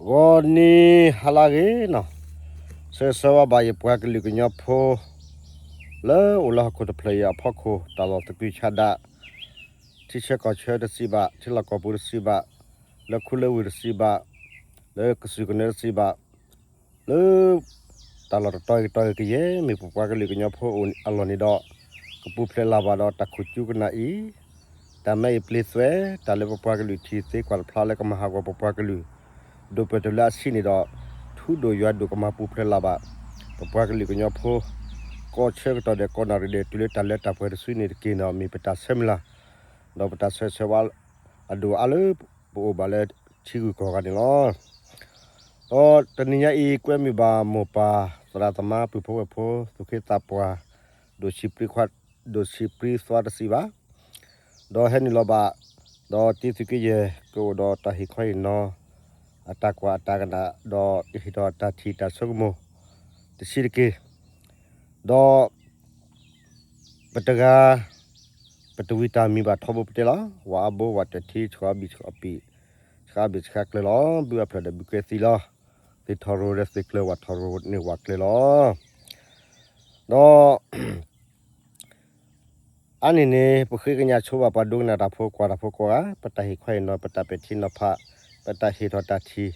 ဂီၤနံၤဟါလၢအဂ့ၤနီၤ, ဆၢဂ့ၤဆၢဝါဘၣ်ယပှၤကလုာ်ကညီဖိ လၢအိၣ်လၢဟီၣ်ခိၣ်တဖျၢၣ်အံၤအဖီခိၣ် တၢ်လီၢ်သကုၤဆးဒး, ထံဆၢကီၢ်ဆၢတစံးဘၣ်, ထံလီၢ်ကီၢ်ပူၤတစံးဘၣ်, လၢခူလၢဝ့ၢ်တစံးဘၣ်, လၢကစၢၢ်ကနၢတစံးဘၣ်, လၢ တၢ်လီၢ်တတီၤဂ့ၤကတီၤဂ့ၤကယဲၢ် မ့ၢ်ပပှၤကလုာ်ကညီဖိအိၣ်အလီၢ်န့ၣ်ဒီး ကပူၤဖျဲးလၢ်ဘၣ်ဒီးတၢ်ခိၣ်ကၠူကနၣ်အံၤ, တၢ်မၤအံၤပျ့သွဲ တၢ်လၢပပှၤကလုာ်ထံၣ်သ့ကွၢ်တဖျါလၢကမၤဟးဂီၤပပှၤကလုာ် ဒိၣ်ပၢၢ်တလၢအဆံးန့ၣ်ဒီး ထူဒိၣ်ယွၤဒိၣ်ကမၤပူၤဖျဲးလၢ်ဘၣ် ပပှၤကလုာ်ကညီဖိ ကိးဆၢကတီၢ်ဒဲးကိးနၣ်ရံၣ်ဒဲး တုၤလၢတၢ်လၢတၢ်ပှဲၤတစုန့ၣ်တက့ၢ်ဒီး မ့ၢ်ပတၢ်ဆၢမုၢ်လၢ် ဒီးပတၢ်ဆၢဂ့ၤဆၢဝါအဒိၣ်အါလၢပအိၣ်ဘၣ်လၢထံဂုၤကီၢ်ဂၤန့ၣ်လီၤ. ဒီးတနံၤညါအံၤ ကွဲမုာ်ဘၣ်မိၢ်ပၢ်သရၣ်သမါ ပုၢ်ဖိဝဲၢ်ဖိ သူၣ်က့သးပှၢ် ဒိၣ်ဆံးပြံခွါ ဒိၣ်ဆံးပြံသွါတစံးဘၣ်, ဒီးဟဲနုာ်လီၤဘၣ် ဒီးတံၤသုးက့ယဲၢ် ကအိၣ်ဒီးတၢ်ဟ့ၣ်ခီဟ့ၣ်နီၤ အတၢ်ကွၢ်အတၢ်ကနၣ် ဒီးကဟ့ၣ်ထီၣ်တၢ်ထံၣ်တၢ်ဆိကမိၣ် တဆံးတက့ၢ်. ဒီး ပတဂၤ ပတဝံၤတၢ်မံၤဘၣ်ထီဘိပတဲလီၤ. ဝၤအါဘိ ဝၤတထံ ဆှီဘံၣ်ဆှီပံၤ ဆှါဘ့ၣ်ဆှါကျၢၤလီၤ. ဘုအဖျၢၣ်ဒီးဘုကဲသံလီၤ. သ့ၣ်ထီၣ်ရိၣ်ဒီးသ့ၣ်ကျၢၤ ဝၤထီၣ်ရိၣ်န့ၢ်ဝၤကျၢၤလီၤ. ဒီး အါန့ၢ်န့ၣ် ပဃ့ကညးဆိဘၣ်ပှၤဒိကနၣ်တၢ်ဖိကွၢ်တၢ်ဖိကိးဂၤ ပတၢ်ဟ့ၣ်ခီဟ့ၣ်နီၤ ပတၢ်ပဲာ်ထံနီၤဖး ပတၢ်ဟ့ၣ်ထီၣ်တၢ်ထံၣ်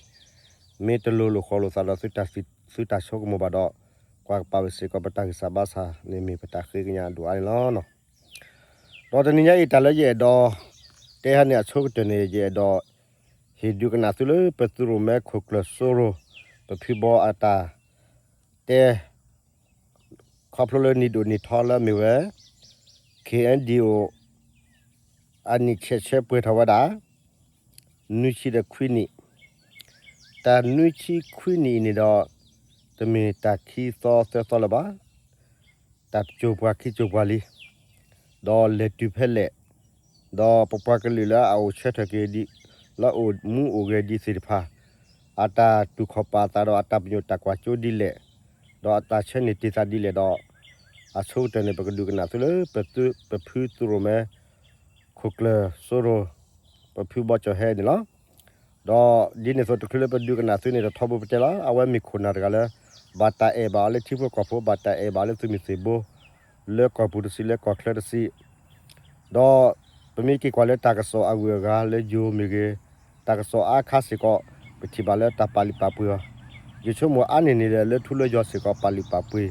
မ့ၢ်တလိၤလိာ်ဃီလိာ်သးဒီး သုတၢ်ဆိကမိၣ်ဘၣ်ဒီး ကွၢ်ကပာ်ဝဲစ့ၢ်ကီး ပတၢ်ဂံၢ်စၢ်ဘါစၢ်န့ၣ်မ့ၢ်ပတၢ်ဃ့ကညးအဒိၣ်အါန့ၣ်လီၤ. ဒီးတနံၤညါအံၤ တၢ်လၢယအဲၣ်ဒိး တဲဟါန့ၣ်အဆိကတၢၢ်န့ၣ် ယအဲၣ်ဒိး ဟ့ၣ်ဒုးကနၣ်သုလၢ ပသုးရိၣ်မဲခိၣ်ကျၢၢ်စိရိၤ ပဖုဘီအတၢ်တဲ ခီဖျိလၢနံၣ်ဒိၣ်နံၣ်ထီလၢအမ့ၢ်ဝဲ KNDO အနံၣ်ဆဲးဆၢပှဲၤထီၣ်ဝဲဒၣ် နွံဆံဒီးခွံနံၣ်, တၢ်နွံဆံခွံနံၣ်အံၤန့ၣ်ဒီး တမ့ၢ်တၢ်ခံသီသၢသီလၢၤဘၣ်, တၢ်တစိၤပှၤခံစိၤပှၤလံ, ဒီးလဲၤတုၤဖဲလဲၣ်, ဒီးပပှၤကလုာ်လၢအအိၣ်ဆၢထၢၣ်က့ၤဒ် လၢအအိၣ်မူအိၣ်ဂဲၤဒ်သ့ၣ်တဖၣ် အတၢ်တူၢ်ခီၣ်ပာ်အသးဒီးအတၢ်ပညိၣ်တၢ်ကွၢ်စိဒ်လဲၣ်, ဒီးအတၢ်ဆၢန့ၢ်တ့ၢ်သးဒ်လဲၣ်ဒီး အဆိကတၢၢ်န့ၣ် ပကဒုးကနၣ်သုလၢ ပဖုသုးရိၣ်မဲ ခိၣ်ကျၢၢ်စိရိၤ ပဖုဘီကၠီၣ်ဟဲန့ၣ်လီၤ. ဒီးဒ်န့ၣ်အသိးတချုးလၢပဒုးကနၣ်သုန့ၣ် တထီဘိပတဲလီၤ အဝဲမ့ၢ်ခိၣ်နၢ်တဂၤလၢ ဘၣ်တၢ်အဲၣ်ဘၣ်အီၤလၢထံဖိကီၢ်ဖိ ဘၣ်တၢ်အဲၣ်ဘၣ်အီၤလၢသုးမုၢ်သံၣ်ဘိ လၢကီၢ်ပူၤတစံး လၢကီၢ်ချၢတစံး ဒီးပမ့ၢ်က့ၤကွၢ်လၢတၢ်ကစီၣ်အဂုၤအဂၤလၢယိၤမ့ၢ်ဂ့ၤ, တၢ်ကစီၣ်အါခါစ့ၢ်ကီး ပထံၣ်ဘၣ်လၢတၢ်ပာ်လုၢ်ပာ်ပှ့ၤအီၤ, ယဆိကမိၣ်အါန့ၢ်န့ၣ်ဒီး လၢထူလၢယွၤစ့ၢ်ကီးပာ်လုၢ်ပာ်ပှ့ၤ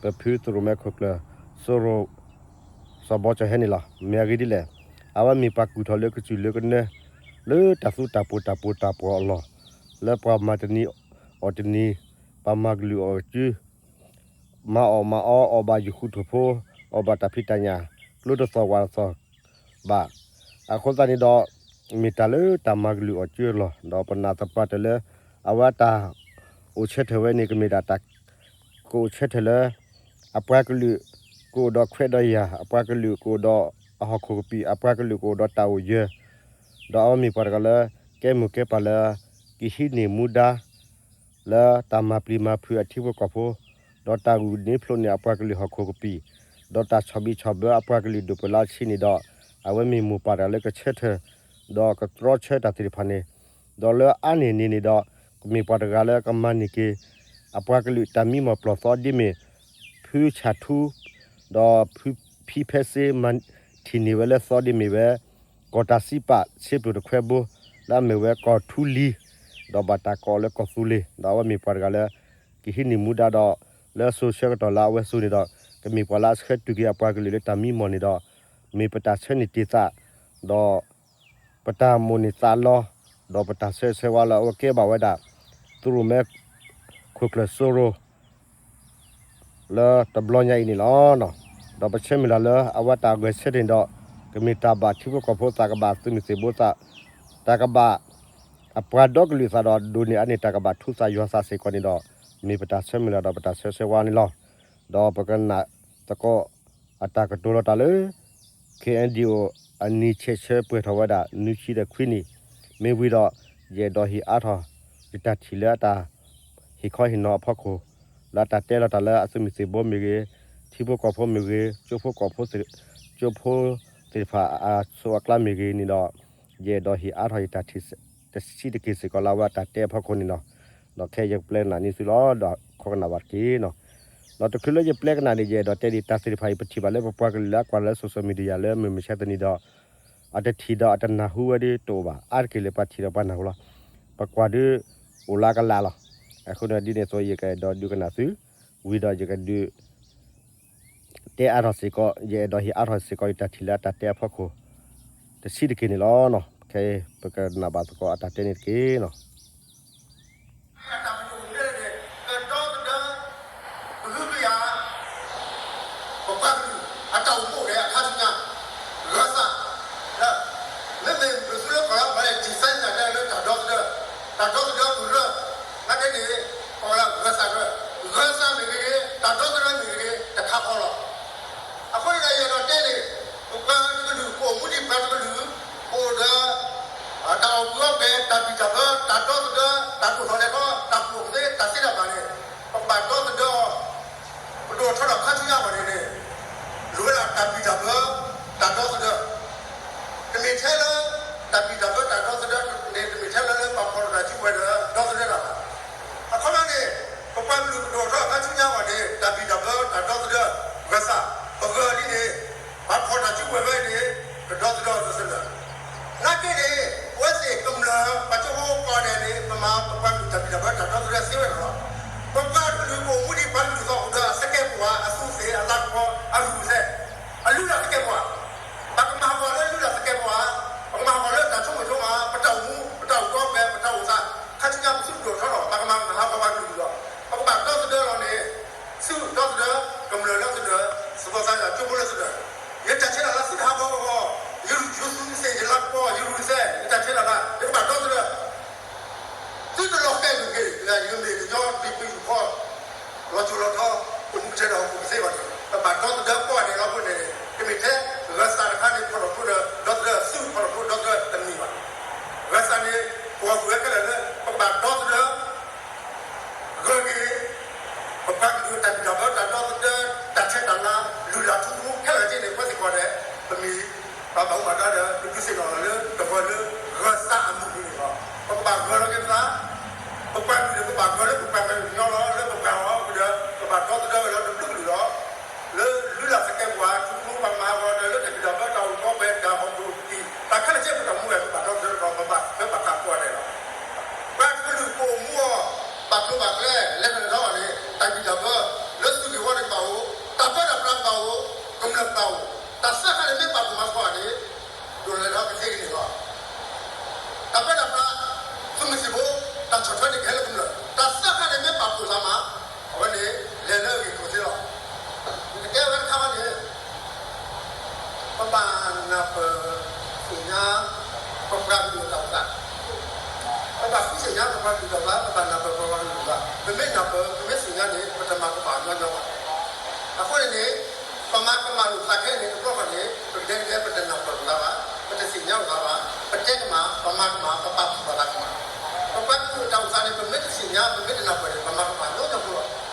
ပဖုသုးရိၣ်မဲခိၣ်ကျၢၢ် စိရိၤ စီၤဘီကၠီၣ်ဟဲန့ၣ်လီၤ. မ့ၢ်အဂ့ၢ်ဒ်လဲၣ်, အဝဲမ့ၢ်ပှၤကူၣ်ထီၣ်လၢကစၢၢ်လၢကနၢ လၢတၢ်သူတၢ်ပိၢ်တၢ်ပီၤတၢ်ပီၤအလီၢ်, လၢပှၤမၤတနံၤအီၣ်တနံၤ, ပှၤမၤကလုာ်အီၣ်ကလုာ် မၤအီၣ်မၤအီ အီၣ်ဘၣ်ယဃူထိၣ်ဖိ, အီၣ်ဘၣ်တၢ်ဖံးတၢ်ညၣ်, ကျိတသီၣ်ဝၣ်တသီၣ်ဘၣ်. အဃိသတးန့ၣ်ဒီး မ့ၢ်တၢ်လၢတၢ်မၤကလုာ်အီၣ်ကလုာ်အလီၢ်, ဒီးပနာ်သပှၢ်တၢၢ်လၢ အဝဲတၢ်အိၣ်ဆၢထၢၣ်ဝဲန့ၣ် ကမ့ၢ်ဒၣ်တၢ် ကအိၣ်ဆၢထၢၣ်လၢ အပှၤကလုာ်ကအိၣ်ဒီးခွဲးဒီးယာ်, အပှၤကလုာ်ကအိၣ်ဒီးအဟီၣ်ခိၣ်ကပံာ်, အပှၤကလုာ်ကအိၣ်ဒီးတၢ်အိၣ်ယၢၤ, ဒီးအဝဲမ့ၢ်ပှၤတဂၤလၢ ကဲမိၢ်ကဲပၢ်လၢ ကဟံးန့ၢ်မူဒါ လၢတၢ်မၤပျံၤမၤဖုးအထံဖိကီၢ်ဖိ, ဒီးတၢ်ဂုာ်န့ၢ်ဖျိးန့ၢ်အပှၤကလုာ်ဟီၣ်ခိၣ်ကပံာ်, ဒီးတၢ်ဆီၣ်ဘံၣ်ဆီၣ်ဘၢအပှၤကလုာ်ဒိၣ်ပၢလၢအဆံးန့ၣ်ဒီး, အဝဲမ့ၢ်မိၢ်ပၢ်တဂၤလၢကဆၢထၢၣ်, ဒီးကတြီဆၢတၢ်သ့ၣ်တဖၣ်န့ၣ်, ဒီးလၢအါန့ၢ်န့ၣ်န့ၣ်ဒီး, ကမ့ၢ်ပှၤတဂၤလၢကမၤန့ၢ်က့ၤ အပှၤကလုာ်တၢ်မံမီၢ်ပျီၢ်သီဒ်မ့ၢ် ဖုဆၣ်ထူ, ဒီးဖုဖံဖဲစ့ မၤထံၣ်န့ၢ်ဝဲလၢသီဒ်မ့ၢ်ဝဲ ကီၢ်တၢ်စံးပာ် ဆ့ပျိၢ်တခွဲဘိ လၢအမ့ၢ်ဝဲကီၢ်ထူလံၤ, ဒီးဘၣ်တၢ်ကိးအီၤလၢကီၢ်သူလ့ၤ, ဒီးအဝဲမ့ၢ်ပှၤတဂၤလၢ ကဟံးန့ၢ်မူဒါဒီး လၢစိၤဆၢကတီၢ်လၢအဝဲစိၤန့ၣ်ဒီး ကမ့ၢ်ပှၤလၢအဆှၢတုၤက့ၤအပှၤကလုာ်လၢတၢ်မံမီၢ်န့ၣ်ဒီး မ့ၢ်ပတၢ်ဆၢန့ၢ်တ့ၢ်သး ဒီး ပတၢ်မိၣ်န့ၢ်သးလီ, ဒီးပတၢ်ဆၢဂ့ၤဆၢဝါလၢအဝဲကဲဘၣ်ဝဲဒၣ် သုးရိၣ်မဲ ခိၣ်ကျၢၢ်စိရိၤ လၢတဘျီညါအံၤန့ၣ်လီၤ. ဒီးပဆၢမုၢ်လၢ်လၢအဝဲတၢ်ဂဲၤဆၢထၢၣ်န့ၣ်ဒီး ကမ့ၢ်တၢ်ဘၣ်ထံဖိကီၢ်ဖိသး ကဘၣ်သုးမုၢ်သံၣ်ဘိသး, တၢ်ကဘၣ် အပှၤဒီကလုာ်သးဒီး ဒိၣ်န့ၢ်အါန့ၢ်တၢ်ကဘၣ်ထူသးယွၤသးစ့ၢ်ကီးန့ၣ်ဒီး မ့ၢ်ပတၢ်ဆၢမုၢ်လၢ်ဒီးပတၢ်ဆၢဂ့ၤဆၢဝါန့ၣ်လီၤ. ဒီးပကနၣ်သကိးအတၢ်ကတိၤလီၤတၢ်လၢ KNDO အနံၣ်ဆဲးဆၢပှဲၤထီၣ်ဝဲဒၣ် နွံဆံဒီးခွံနံၣ်, မ့ၢ်ဝံၤဒီး ယအဲၣ်ဒိးဟ့ၣ်အါထီၣ် ယတၢ်ထံၣ်လၢအတၢ်ဟ့ၣ်ခီဟ့ၣ်နီၤအဖီခိၣ်, လၢအတၢ်တဲလီၤတၢ်လၢအသုးမုၢ်သံၣ်ဘိမ့ၢ်ဂ့ၤ, ထံဖိကီၢ်ဖိမ့ၢ်ဂ့ၤ, ကၠိဖိကီၢ်ဖိသ့ၣ်, ကၠိဖိသ့ၣ်တဖၣ်အစိအကျါမ့ၢ်ဂ့ၤန့ၣ်ဒီး, ယအဲၣ်ဒိးဟ့ၣ်အါထီၣ်ယတၢ်ထံၣ် တဆံးတက့ၢ်စ့ၢ်ကီးလၢအဝဲအတၢ်တဲအဖီခိၣ်န့ၣ်လီၤ. ဒီးခဲအံၤယကပျဲကနၣ်န့ၢ်သုလီၤ ဒီးခိးကနၣ်ဘၣ်တက့ၢ်နီၤ. ဒီးတချုးလၢယပျဲကနၣ်န့ၣ် ယအဲၣ်ဒိးတဲဒ်တၢ်သ့ၣ်တဖၣ်အံၤ ပထံၣ်ဘၣ်လၢပပှၤကလုာ်လၢအကွၢ်လၢ social media လၢမုၢ်မဆါတနံၤဒီး အတထံၣ်ဒီးအတနၢ်ဟူဝဲဒ်တအိၣ်ဘၣ် အါတက့ၢ်လၢပှၤထံၣ်ဒီးပှၤနၢ်ဟူလီၤ. ပကွၢ်ဒုး အိၣ်လၢအကလးလီၤ. အဃိန့ၣ်ဒ်န့ၣ်အသိး ယကအဲၣ်ဒိးဒုးကနၣ်သု ဝံၤဒီးယကဒုး တဲအါထီၣ်စ့ၢ်ကီး ယအဲၣ်ဒိးဟ့ၣ်အါထီၣ်စ့ၢ်ကီး ယတၢ်ထံၣ်လၢအတၢ်တဲအဖီခိၣ် တဆံးတက့ၢ်န့ၣ်လီၤ. ခဲအံၤပကနၢ်ဘၣ်သကိးအတၢ်တဲန့ၣ်တက့ၢ်နီၤ. အတၢ်ပဒိၣ်န့ၣ် ကဒီသဒၢ ကဟုကယာ် ပပှၤကလုာ် အတၢ်အိၣ်မူအိၣ်ဂဲၤအခါဆူညါ ဂၢၤသး လၢ မ့မ့ၢ်ပသုးလၢကီၢ်လၢပှၤန့ၣ် design တၢ်တဲလၢတၢ်ဒီသဒၢ တၢ်ဒီသဒၢကရၢ နာ်က့န့ၣ် ပှၤလၢဂၢၤသးကရၢ ဂၢၤသးမ့ၢ်ဂ့ၤဂ့ၤ တၢ်ဒီသဒၢမ့ၢ်ဂ့ၤဂ့ၤ တခါဃီလီၤ. အဃိန့ၣ်ဒီး ယအဲၣ်ဒိးတဲန့ၣ် ပပှၤတကလုာ် ပအိၣ်မူဒ်ပှၤတကလုာ် ပအိၣ်ဒီး တၢ်အီၣ်ကုၢ်အီၣ်ပှဲၤ တၢ်ဘံၣ်တၢ်ဘၢ တၢ်ဒီသဒၢ တၢ်ဒိၣ်ထီၣ်လဲၤထီၣ် တၢ်ကူၣ်သ့ တၢ်သ့တၢ်ဘၣ်န့ၣ် ပကဘၣ်ဒီသဒၢအီၤ ပဒိၣ်ထီၣ်ထီထီၣ်ခါဆူညါအဂီၢ်န့ၣ်န့ၣ် လိၣ်ဝဲဒၣ်တၢ်ဘံၣ်တၢ်ဘၢ တၢ်ဒီသဒၢ တမ့ၢ်ထဲလၢ တၢ်ဘံၣ်တၢ်ဘၢတၢ်ဒီသဒၢန့ၣ် တမ့ၢ်ထဲလၢလၢပှၤဖီၣ်တၢ်စုကဝဲၤဒီး ဒီသဒၢတၢ်ဘၣ်. အခီပညီန့ၣ် ပပှၤကလုာ်ကဒိၣ်ထီၣ်ခါဆူညါအဂီၢ်န့ၣ် တၢ်ဘံၣ်တၢ်ဘၢတၢ်ဒီသဒၢ ဂၢၤသး ပဂၢၤလံန့ၣ် ပှၤဖီၣ်တၢ်စုကဝဲၤဝဲန့ၣ် ကဒီသဒၢအီၤသၢသၢလၢာ် နာ်က့န့ၣ် အဝဲသ့ၣ်ကမျၢၢ် ပှၤကၠိဖိကိးဂၤဒဲးန့ၣ် ပမၤပပှၤကလုာ်တၢ်ဘံၣ်တၢ်ဘၢတၢ်ဒီသဒၢသ့ဝဲဒၣ်လီၤ. ပပှၤကလုာ်ကအိၣ်မူဒ်ပှၤကလုာ်သီၣ်အိၣ်ဒီးအသကဲးပဝး အသူးသ့ၣ် အလၤကပီၤ အရူၢ်သဲး အလုၢ်လၢ်သကဲးပဝး ပကမၤဟးဂီၤလၢလုၢ်လၢ်သကဲးပဝး ပကမၤဟးဂီၤလၢတၢ်ဆိကမိၣ်ဆိကမး ပတၢ်အိၣ်မူ ပတၢ်အိၣ်ကီၢ်ပှဲၤ ပတၢ်အိၣ်သး ခါဆူညါပသုးကဒိၣ်ထီၣ်ထီၣ် ပကမၤဟးဂီၤပှၤကလုာ်လီၤ. ပကဘၣ်ဒီသဒၢလီၤန့ၣ် သုးဒီသဒၢ ကမျၢၢ်လၢသဒၢ သဘီသးယၤကၠိဖိလၢသဒၢ ယတၢ်ဆဲးတၢ်လၤသုတဟးဂီၤဂီၤဂီၤ ယရူၢ်ယသူးသ့ၣ် ယလၤကပီၤ ယရူၢ်ယသဲး ယတၢ်ဆဲးတၢ်လၤ ယကဘၣ်ဒီသဒၢ သုတလီၤဃဲၤဂ့ၤဂ့ၤ ယမ့ၢ်ကညီတံၤပယူၢ်ဖီ လီၤစိၤလီၤထီ အိၣ်မူကထဲဒီးဟီၣ်ခိၣ်ကသ့ဘၣ်န့ၣ် ပဘၣ်ဒီသဒၢကိးဂၤဒဲးလီၤ. အဃိန့ၣ် တမ့ၢ်ထဲ ဂၢၤသးတခါန့ၣ် ဖီၣ်ထီၣ်ဖိဒီး ဒီသဒၢ သုးဖီၣ်ထီၣ်ဖိဒီသဒၢတမ့ၢ်ဘၣ်. ဂၢၤသးန့ၣ် ပှၤကွၢ်ဝဲခဲလၢာ်လၢ ပကဘၣ်ဒီသဒၢ ဂၢၤက့ၤ ပပှၤကလုာ်တၢ်ဘံၣ်တၢ်ဘၢတၢ်ဒီသဒၢ တၢ်ဆဲးတၢ်လၤ လုၢ်လၢ်ထူသနူခဲလၢာ်က့န့ၣ် ပဝဲသ့ၣ်ကိးဂၤဒဲး ပမ့ၢ် ပှၤဘၣ်မူဘၣ်ဒါဒီး ပဒုးသ့ၣ်နီၣ်လီၤလၢ တဂီၤလၢဂၢၤသးအမုၢ်နံၤန့ၣ်လီၤ. ပကဘၣ်ဂၢၤလီၤက့ၤသး ပပှၤကလုာ်န့ၣ် ပဘၣ်ဂၢၤလၢပပှၤကညီလီၤ လၢပပှၤအီၤဒီး ပဘၣ်ဒီသဒၢဝဲလၢတဘျုးကလုာ်လီၤ. လၢလုၢ်လၢ်သကဲးပဝး ထူသနူပှၤကမၤဟးဂီၤဒီး လၢတၢ်ဘံၣ်တၢ်ဘၢတၢ်အိၣ်ကီၢ်ပှဲၤ တၢ်ဟီၣ်ခိၣ်ကပံာ် တၢ်ခဲလၢာ်က့ ပတၢ်မူဝဲ ပဘၣ်ဒီသဒၢဒီး ပဘၣ်ပာ်ဖျါကိးဂၤဒဲးလီၤ. ပှၤကလုာ်ကအိၣ်မူအီၤ ဘၣ်ကျိၤဘၣ်ကျဲ လဲၤထီၣ်လဲၤထီအီၤန့ၣ် တၢ်ဘံၣ်တၢ်ဘၢ လၢသုးဂ့ၢ်ဝီန့ၣ်ကဘၣ်အိၣ်, တၢ်ပၢတၢ်ပြးကဘၣ်အိၣ်, ကမျၢၢ်ကဘၣ်အိၣ်, တၢ်သၢခါန့ၣ်မ့ၢ်ပာ်ဖှိၣ်မၤသကိးဂၤန့ၣ် ဒိၣ်လဲၤထီၣ်ကသ့ကန့ၣ်လီၤ. တၢ်ပၢတၢ်ပြး သုးမုၢ်သံၣ်ဘိ တၢ်ဆီၣ်ထွဲန့ၣ်ကဟဲလၢကမျၢၢ်, တၢ်သၢခါန့ၣ်မ့ၢ်ပာ်ဖှိၣ်သးမး အဝဲန့ၣ် လဲၤလၢအဂ့ၢ်ကအိၣ်သ့လီၤ. ယကတဲဝဲတခါဘၣ်န့ၣ် ပဘၣ်နၢ်ပၢၢ်သ့ၣ်ညါ ပပှၤကလုာ်တၢ်အိၣ်သး, ပဘၣ်ဃုသ့ၣ်ညါပပှၤကလုာ်တၢ်အိၣ်သး, ပဘၣ်နၢ်ပၢၢ်ပပှၤကလုာ်တၢ်အိၣ်သး, ပမ့ၢ်နၢ်ပၢၢ် ပမ့ၢ်သ့ၣ်ညါန့ၣ် ပတမၤကမၣ်ညီညီဘၣ်. အဃိန့ၣ်န့ၣ် ပမၤကမၣ်လိာ်သးခဲအံၤန့ၣ် တဘျီဃီန့ၣ် ပကဒဲကဒဲ ပတနၢ်ပၢၢ်လိာ်သးဘၣ်, ပတသ့ၣ်ညါလိာ်သးဘၣ်, ပတဲကမၣ် ပမၤကမၣ် ပပာ်သူၣ်ပာ်သးကမၣ်, ပပှၤကလုာ်တၢ်အိၣ်သးန့ၣ် ပမ့ၢ်တသ့ၣ်ညါ ပမ့ၢ်တနၢ်ပၢၢ်န့ၣ် ပမၤကမၣ်ညီညီဖိလီၤ.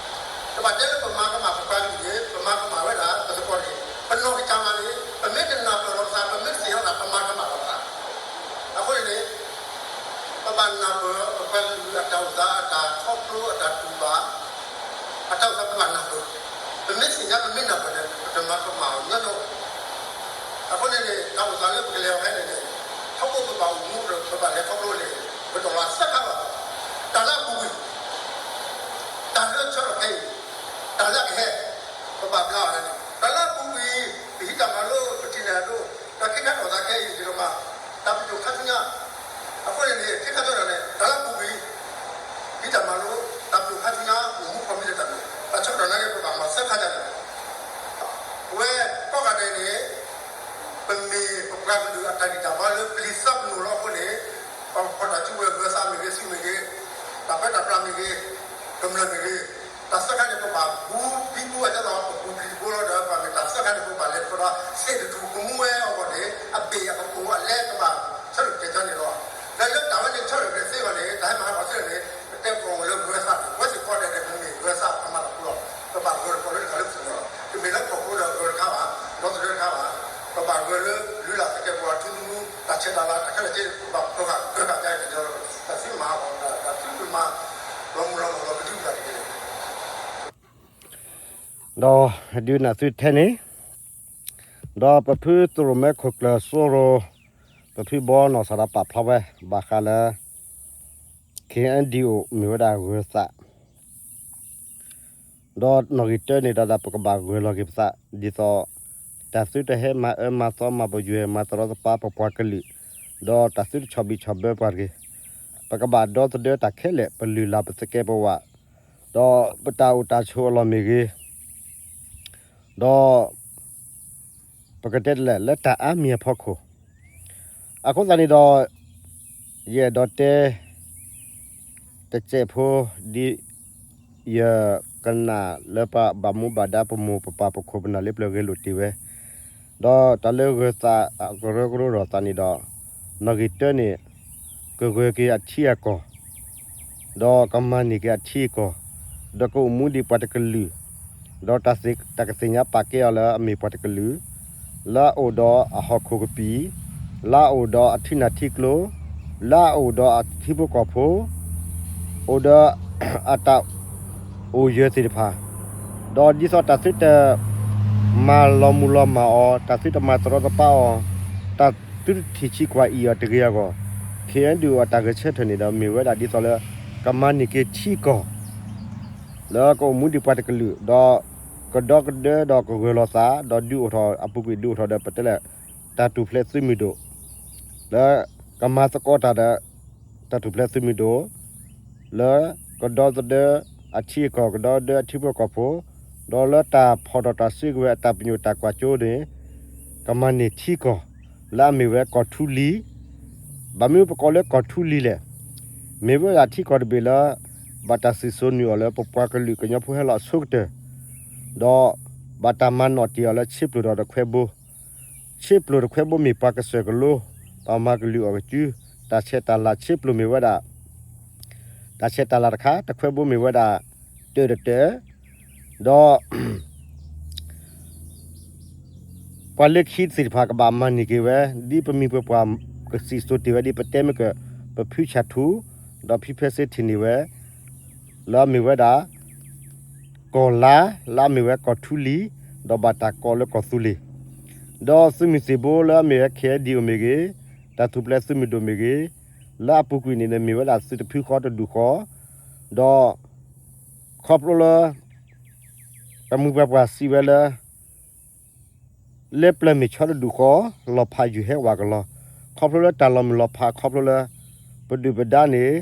တဘၣ်တဲလၢပမၤကမၣ်ပပှၤကလုာ်န့ၣ် ပမၤကမၣ်ဝဲဒၣ်ပသကိးတဂ့ၤ, ပနီၢ်ကစၢ်မးန့ၣ် ပမ့ၢ်တနၢ်ပၢၢ်လိာ်ပသး ပမ့ၢ်တသ့ၣ်ညါလိာ်သး ပမၤကမၣ်လိာ်ပသး. အဃိန့ၣ်န့ၣ် ပဘၣ်နၢ်ပၢၢ်ပပှၤကလုာ်အတၢ်အိၣ်သး အတၢ်ခီဖျိ အတၢ်တူၢ်ဘၣ် အတၢ်အိၣ်သးပဘၣ်နၢ်ပၢၢ်, ပမ့ၢ်သ့ၣ်ညါ ပမ့ၢ်နၢ်ပၢၢ်န့ၣ် ပတမၤကမၣ်ညီညီဘၣ်. အဃိန့ၣ်န့ၣ် တၢ်အိၣ်သးလၢပကလဲၤအီၤခဲအံၤန့ၣ် ထီဘိပဘၣ်အိၣ်မူဒီး ပဘၣ်လဲၤခီဖျိန့ၣ် ပဒိၣ်လီၤသၢခါလီၤ. တၢ်လၢအပူၤကွံာ်, တၢ်လၢဆၢထီၣ်ခဲအံၤ, တၢ်လၢအကဟဲ, ပဘၣ်ဘျါအီၤန့ၣ် တၢ်လၢအပူၤကွံာ် ပဟံးတၢ်မၤလိ ပထံၣ်န့ၢ်အဒိ ဒီးခ့ခါထီၣ်သးခဲအံၤ ယကမၤ တၢ်ပညိၣ်ခါဆူညါ, အဃိန့ၣ်န့ၣ် ခ့ခါထီၣ်ဒီးန့ၣ် တၢ်လၢအပူၤကွံာ် ဟံးတၢ်မၤလိ တၢ်ပညိၣ်ခါဆူညါ အိၣ်မူခီၣ်မံၤလၢတၢ်မ့ၢ် တၢ်ဆၢကတီၢ်နာ်က့ ပဘၣ်မၤသၢခါဒၣ်န့ၣ်လီၤ. ပဝဲကိးဂၤဒဲးန့ၣ် ပမ့ၢ်ပပှၤကလုာ်အတၢ်ဂံၢ်တၢ်ဘါလၢပျံၤသၢပနီၣ်လီၤအဃိန့ၣ် ပှၤဖီၣ်တၢ်စုကဝဲၤ ဂၢၤသးမ့ၢ်ဂ့ၤ သုးမ့ၢ်ဂ့ၤ တၢ်ပၢတၢ်ပြးမ့ၢ်ဂ့ၤ ကမျၢၢ်မ့ၢ်ဂ့ၤ တၢ်သၢခါန့ၣ် ပဘၣ်ဘူးဘံဘူအသးဒီး ပဘူးဘံတဘိလီၤဒီး ပှၤမ့ၢ်တၢ်သၢခါန့ၣ် ပဘၣ်လဲၤခီဒီး သ့ၣ်တထူၣ်ကမူဝဲအဂီၢ်န့ၣ် အဘ့ၣ်အကပိာ်အလဲကဘၣ် ဆၢထၢၣ်ကတဲာ်ကတီၤန့ၣ်လီၤ. ဒီးလၢတၢ်ဝဲန့ၣ် ဆၢထၢၣ်ကတဲာ်သ့အဂီၢ်န့ၣ် တၢ်ဟဲမၤဟးဂီၤသ့န့ၣ် ပတဲပှၤဝဲလၢဂၢၤသးန့ၣ် ဝဲသ့ၣ်ကိးဂၤဒဲးန့ၣ် ပမ့ၢ်ဂၢၤသးပှၤမၤတၢ်ဖိလီၤ. ပဘၣ်ဂၢၤတခီလၢတခါလၢပသ့ၣ်ညါလီၤ. တမ့ၢ်လၢကီၢ်ဖိဒီးဂၢၤတခါဘၣ်, ဒီသဒၢတခါဘၣ်, ပဘၣ်ဂၢၤလၢလုၢ်လၢ်သကဲးပဝး ထူသနူ တၢ်ဆဲးတၢ်လၤ တၢ်ခဲလၢာ်သ့ၣ် ပဘၣ်ပၢၤဂၤ ပၢၤဂၤကါအံၤတက့ၢ်လီၤ. ဒီးဒုးနၢ်သုထဲန့ၣ်, ဒီးပဖုသရိၣ်မဲခိၣ်ကျၢၢ်စိရိၤ, ပဖုဘီနီၢ်စၢ်ဒီးပာ်ဖျါဝဲ ဘၣ်ဃးလၢ ခ့ၣ်အဲၣ်ယူၣ်အိၣ် မ့ၢ်ဝဲဒၣ်ဂၢၤသး ဒီးနီၣ်ဂံၢ်တၢန့ၣ်ဒီး ပကဘၣ်ဂၢၢ်လီၤက့ၤပသး ဒ်သိး တၢ်သုတဟဲမၤအၢမၤသီမၤပယွဲမၤတရီတပါပပှၤကလုာ်, ဒီးတၢ်သုတဆီၣ်ဘံၣ်ဆီၣ်ဘၢပှၤတဂ့ၤ, ပကဘၣ်ဒီသဒၢတၢ်ခဲလၢာ် ပလုၢ်လၢ်ပသကဲးပဝး, ဒီးပတၢ်အိၣ်တၢ်ဆိးအလီၢ်မ့ၢ်ဂ့ၤ, ဒီး ပကတဲဒ်လဲၣ် လၢတၢ်အါမံၤအဖီခိၣ်, အဃိသတးန့ၣ်ဒီး ယအဲၣ်ဒိးတဲ တစဲးဖိ ဒ် ယကနၣ်လၢပဘၣ်မူဘၣ်ဒါ ပမိၢ်ပပၢ်ပခိၣ်ပနၢ်လၢပျၢၤဂဲၤလိာ်တ့ၢ်ဝဲ, ဒီးတၢ်လၢဂၢၤသးအကရၢကရိထီၣ်သးန့ၣ်ဒီး နီၣ်ဂံၢ်တၢန့ၣ် ကဂၢၢ်က့ၤအထံအကီၢ် ဒီးကမၤန့ၢ်က့ၤအထံအကီၢ်, ဒီးကအိၣ်မူဒံးပှၤတကလုာ်, ဒီးတၢ်ကသ့ၣ်ညါပာ်ကဲအီၤလၢအမ့ၢ်ပှၤတကလုာ်, လၢအအိၣ်ဒီးအဟီၣ်ခိၣ်ကပံာ်, လၢအအိၣ်ဒီးအထံနၢ်ထံကျိ, လၢအအိၣ်ဒီးအထံဖိကီၢ်ဖိ, အိၣ်ဒီး အတၢ်အိၣ်ယၢၤသ့ၣ်တဖၣ်, ဒီးဒ်သိးတၢ်သုတ မၤလီၤမုၢ်လီၤမၢ်အီၤ, တၢ်သုတမၤတရီတပါအီၤ, တၢ်သုတထံၣ်ဆံးကွၢ်အံၣ်အီၤတဂ့ၤအဂီၢ်, ခ့ၣ်အဲၣ်ယူၣ်အိၣ်အတၢ်ဂဲၤဆၢထၢၣ်န့ၣ်ဒီး မ့ၢ်ဝဲဒၣ်ဒ်သိးလၢ ကမၤန့ၢ်က့ၤထံကီၢ် လၢကအိၣ်မူဒံးပှၤတကလုာ်, ဒီးကဒီကဒၢဒီးကဂၢၢ်လီၤသး, ဒီးဒုးအိၣ်ထီၣ်အပူၤကွံာ် ဒုးအိၣ်ထီၣ်ဒီးပတဲလဲၣ် တၢ်ထူၣ်ဖျဲးသုးမုၢ်ဒိၣ်, လၢကမၤသကိးတၢ်ဒီး တၢ်ထူၣ်ဖျဲးသုးမုၢ်ဒိၣ်, လၢကဒီသဒၢအထံအကီၢ်, ကဒီသဒၢအထံဖိကီၢ်ဖိ, ဒီးလၢတၢ်ဖီၣ်ထီၣ်တၢ်စုကဝဲၤအတၢ်ပညိၣ်တၢ်ကွၢ်စိန့ၣ်, ကမၤန့ၢ်ထံကီၢ် လၢအမ့ၢ်ဝဲကီၢ်ထူလံၤ, ဘၣ်မနုၤပကိးလၢကီၢ်ထူလံၤလဲၣ်. မ့ၢ်ဝဲဒၣ်ထံကီၢ်တဘ့ၣ်လၢ ဘၣ်တၢ်စံၣ်စိၤနုာ်အီၤလၢပပှၤကလုာ်ကညီဖိဟဲလီၤအဆိကတၢၢ်, ဒီးဘၣ်တၢ်မၤနီၣ်တ့ၢ်အီၤလၢဆ့ပျိၢ်ဒီးတခွဲဘိ, ဆ့ပျိၢ်တခွဲဘိမ့ၢ်ပှၤကစၢၢ်ကလိ, ပှၤမၤကလုၢ်အီၣ်ကစု, တၢ်ဆဲးတၢ်လၤဆ့ပျိၢ်မ့ၢ်ဝဲဒၣ် တၢ်ဆဲးတၢ်လၤတခါ, တခွဲဘိမ့ၢ်ဝဲဒၣ် တၢၢ်တတၢၢ်, ဒီး ပှၤလၢခံသ့ၣ်တဖၣ်ကဘၣ်မၤန့ၢ်က့ၤဝဲ, ဒ်ပမိၢ်ပပၢ်ကစံၣ်စိၤတ့ၢ်ဝဲဒ်ပတဲမ့ၢ်က ပဖုဆၣ်ထူ, ဒီးဖံဖဲစ့ထံၣ်န့ၢ်ဝဲ, လၢအမ့ၢ်ဝဲဒၣ် ကီၢ်လါ, လၢအမ့ၢ်ဝဲကီၢ်ထူလံၤ, ဒီးဘၣ်တၢ်ကိးလၢကီၢ်သူလ့ၤ, ဒီးသုးမုၢ်သံၣ်ဘိလၢအမ့ၢ်ဝဲ ခ့ၣ်အဲၣ်ယူၣ်အိၣ်မ့ၢ်ဂ့ၤ, တၢ်ထူၣ်ဖျဲးသုးမုၢ်ဒိၣ်မ့ၢ်ဂ့ၤ, လၢအပူၤကွံာ်န့ၣ်န့ၣ်မ့ၢ်ဝဲဒၣ်သုးတဖုဃီတဒူၣ်ဃီ, ဒီး ခီဖျိလၢ ပမိၢ်ပပၢ်စံးဝဲလၢ လၢပျၢၤမ့ၢ်ဆီတဒူၣ်ဃီ, လီၤဖးယုၢ်ဟဲဝးကလီၤ, ခီဖျိလၢတၢ်လီၤမုၢ်လီၤဖး ခီဖျိလၢ ပဒုၣ်ပဒါန့ၣ်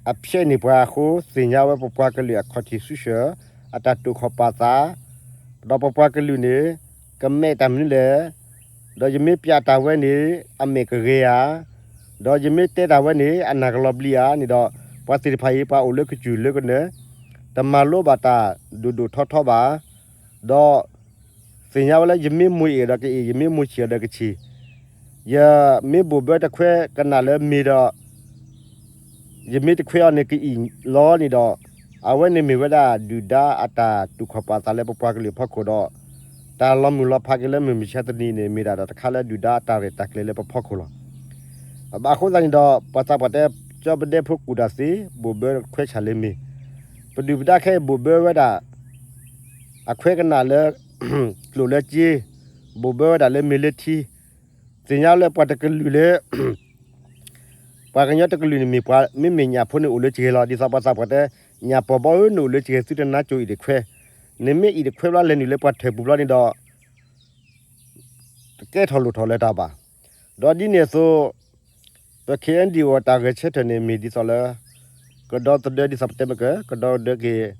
အဖျဲးန့ၢ်ပှၤအဃိ သ့ၣ်ညါဝဲပပှၤကလုာ်အခီၣ်ထံးဆူၣ်ဆၢၣ် အတၢ်တိာ်ခီၣ်ပာ်သး, ဒီးပပှၤကလုာ်န့ၣ် ကမဲာ်တၢ်မနုၤလဲၣ်, ဒီးယမ့ၢ်ပျးတၢ်ဝဲန့ၣ် အမဲာ်ကဂ့ၤဧါ, ဒီးယမ့ၢ်တဲတၢ်ဝဲန့ၣ် အနၢ်ကလီၤဘျံးဧါန့ၣ်ဒီး ပှၤသ့ၣ်တဖၣ်အံၤ ပှၤအိၣ်လၢကစၢၢ်လၢကနၢၤ, တမၤလိဘၣ်တၢ်ဒိၣ်ဒိၣ်ထီထီဘၣ်, ဒီး သ့ၣ်ညါဝဲလၢယမ့ၢ်မိၢ်အ့ၣ်ဒီးကအ့ၣ်, ယမ့ၢ်မိၢ်ဆံၣ်ဒီးကဆံၣ်, ယမ့ၢ်ဘိၣ်ဘၢတခွဲကနၣ်လၢမ့ၢ်ဒီး ယမ့ၢ်တခွဲအီၤန့ၣ်ကအံၣ်လီၤန့ၣ်ဒီး အဝဲန့ၣ်မ့ၢ်ဝဲဒၣ်ဒုၣ်ဒါအတၢ်တိာ်ခီၣ်ပာ်သးလၢပပှၤကလုာ်အဖီခိၣ်ဒီး တၢ်လီၤမုၢ်လီၤဖးက့ၤလၢမုၢ်မဆါတနံၤန့ၣ် မ့ၢ်ဒၣ်ဒီးတခါလၢဒုၣ်ဒါအတၢ်ရဲၣ်တၢ်ကျဲၤလၢပဖီခိၣ်လီၤ. ဘၣ်အဃိသတးန့ၣ်ဒီး ပှၤသးပှၢ်တဲ ကၠီပဒဲဖိကူၣ်တၢ်သ့ ဘိၣ်ဘၢခွဲးဆၣ်လၢမ့ၢ်, ပဒုၣ်ပဒါခဲအံၤဘိၣ်ဘၢဝဲဒၣ် အခွဲးကနၣ်လၢ ကျိၣ်လၢစ့, ဘိၣ်ဘၢဝဲဒၣ်လၢမ့ၢ်လၢထံ, သ့ၣ်ညါလၢပှၤတကလုာ်လၢ ပှၤကညီတကလုာ်န့ၣ် မ့ၢ်ပှၤမ့မ့ၢ်ညၣ်ဖိန့ၣ်အိၣ်လၢစှၤလီၤ. ဒ်သိးပှၤသးပှၢ်တဲ ညၣ်ပီၢ်ဘီဧၢ နအိၣ်လၢစှၤ သုတနါကိၤအံၤတခွဲး, နမ့ၢ်အံၤတခွဲးဘျီလဲၤနုာ်လၢပှၤထၢၣ်ပူၤဘျီန့ၣ်ဒီး တကဲထီၣ်လိၣ်ထီၣ်လၢၤတၢ်ဘၣ်. ဒီးဒ်န့ၣ်အသိး ပ ခ့ၣ်အဲၣ်ယူၣ်အိၣ် အတၢ်ဂဲၤဆၢထၢၣ်န့ၣ် မ့ၢ်ဒ်သိးလၢ ကဒီသဒၢဒ်သိးပတဲမ့ၢ်က ကဒီသဒၢက့ၤ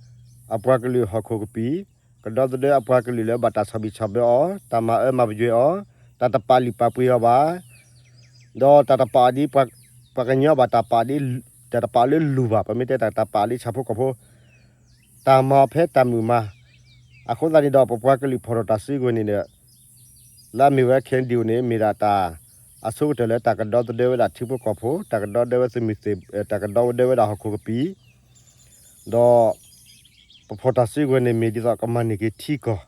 အပှၤကလုာ်ဟီၣ်ခိၣ်ကပံာ်, ကဒီသဒၢအပှၤကလုာ်လၢဘၣ်တၢ်ဆီၣ်ဘံၣ်ဆီၣ်ဘၢအီၤ, တၢ်မၤအၢမၤပယွဲအီၤ, တၢ်တပာ်လုၢ်ပာ်ပှ့ၤအီၤဘၣ်, ဒီးတၢ်တပာ်အီၤဒ် ပှၤကညီဘၣ်တၢ်ပာ်ဒ် တၢ်တပာ်အီၤလၢလူၢ်ဘၣ်, ပမ့ၢ်တဲတၢ်တပာ်အီၤလၢဆၣ်ဖိကီၢ်ဖိ တၢ်မၤအီၤဖဲတၢ်မုာ်မၤ, အဃိသတးန့ၣ်ဒီး ပပှၤကလုာ်ဖီၣ်ထီၣ်တၢ်စုကဝဲၤန့ၣ်ဒီး လၢအမ့ၢ်ဝဲ ခ့ၣ်အဲၣ်ယူၣ်အိၣ်န့ၣ် မ့ၢ်ဒၣ်တၢ်အဆိကတၢၢ်လၢတၢ်ကဒီသဒၢဝဲဒၣ်ထံဖိကီၢ်ဖိ, တၢ်ကဒီသဒၢဝဲသုးမုၢ်သ့ၣ်, တၢ်ကဒီသဒၢဝဲဒၣ်ဟီၣ်ခိၣ်ကပံာ်, ဒီး ပဖီၣ်တၢ်စုကဝဲၤန့ၣ်မ့ၢ်ဒ်သိးကမၤန့ၢ်က့ၤထံကီၢ်,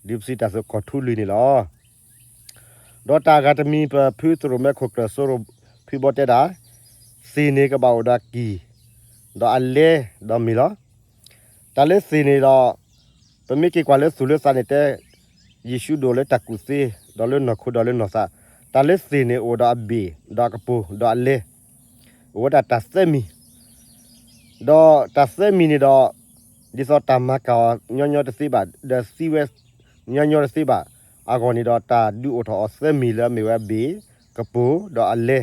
ဒ်ပစံးတၢ်သိးကီၢ်ထူလံၤန့ၣ်လီၤ. ဒီးတၢ်အဂၤတမံၤ ပဖုသရိၣ်မဲခိၣ်ကျၢၢ်စိရိၤဖုဘီတဲဒၣ်, သ့ၣ်န့ၣ်ကဘၣ်အိၣ်ဒီးအကံၢ်, ဒီးအလဲ, ဒီးမ့ၢ်လီၤ. တၢ်လၢသ့ၣ်န့ၣ်ဒီး, ပမ့ၢ်က့ၤကွၢ်လၢသူၣ်လၢသးန့ၣ်တဲ, ယ့ၣ်ၡူးဒိၣ်လၢတၢ်ကူၣ်သ့, ဒီးလၢနီၢ်ခိဒီးလၢနီၢ်သး, တၢ်လၢသ့ၣ်န့ၣ်အိၣ်ဒီးအဘ့ၣ်, ဒီးအကပိၤ, ဒီးအလဲ, အိၣ်ဝဲဒၣ်တၢ်သၢမံၤ ဒီးတၢ်သၢမံၤန့ၣ်ဒီး, ဒ်သိးတၢ်မၤကၢ်အီၤညီညီတသ့ဘၣ်, ဒီးသံဝဲညီညီတသ့ဘၣ်, အဂီၢ်န့ၣ်ဒီး တၢ်ဒုးအိၣ်ထီၣ်အီၤသၢမံၤလၢအမ့ၢ်ဝဲအဘ့ၣ်, ကပိၤ, ဒီးအလဲ,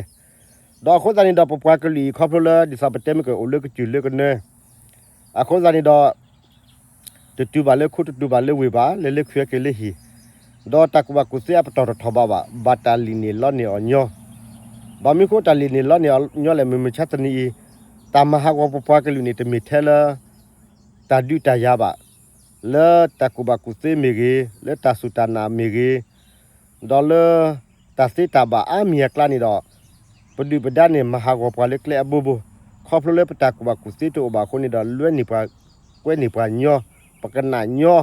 ဒီးအဃိသတးန့ၣ်ဒီး ပပှၤကလုာ်အံၤခီဖျိလၢ ဒ်သိးပတဲမ့ၢ်ကအိၣ်လၢကစၢၢ်လၢကနၢ, အဃိသတးန့ၣ်ဒီး တတုၤဘၣ်လၢခိ တတုၤဘၣ်လၢဝ့ၢ်ဘၣ်, လဲၤလၢခုက့ၤလၢဟံၣ်, ဒီးတၢ်ကူၣ်ဘၣ်ကူၣ်သ့အပတီၢ်တထီၣ်ဘးဘၣ်, ဘၣ်တၢ်လံၣ်န့ၢ်လီန့ၢ်အီၤညီ, ဘၣ်မနုၤဃိတၢ်လံၣ်န့ၢ်လီန့ၢ်အီၤညီလဲၣ်, မုၢ်မဆါတနံၤအံၤ, တၢ်မၤဟးဂီၤပပှၤကလုာ်န့ၣ် တမ့ၢ်ထဲလၢ တၢ်ဒုးတၢ်ယၤဘၣ်, လၢတၢ်ကူၣ်ဘၣ်ကူၣ်သ့မ့ၢ်ဂ့ၤ, လၢတၢ်စူၢ်တၢ်နာ်မ့ၢ်ဂ့ၤ, ဒီးလၢ တၢ်သ့တၢ်ဘၣ်အါမံၤအကျါန့ၣ်ဒီး, ပဒုၣ်ပဒါန့ၣ် မၤဟးဂီၤပှၤလၢကျဲအဘိဘိ, ခီဖျိလၢပတၢ်ကူၣ်ဘၣ်ကူၣ်သ့တအိၣ်ဘၣ်အဃိန့ၣ်ဒီး လွဲန့ၢ်ပှၤ, ကွဲန့ၢ်ပှၤညီ, ပကနၣ်ညီ,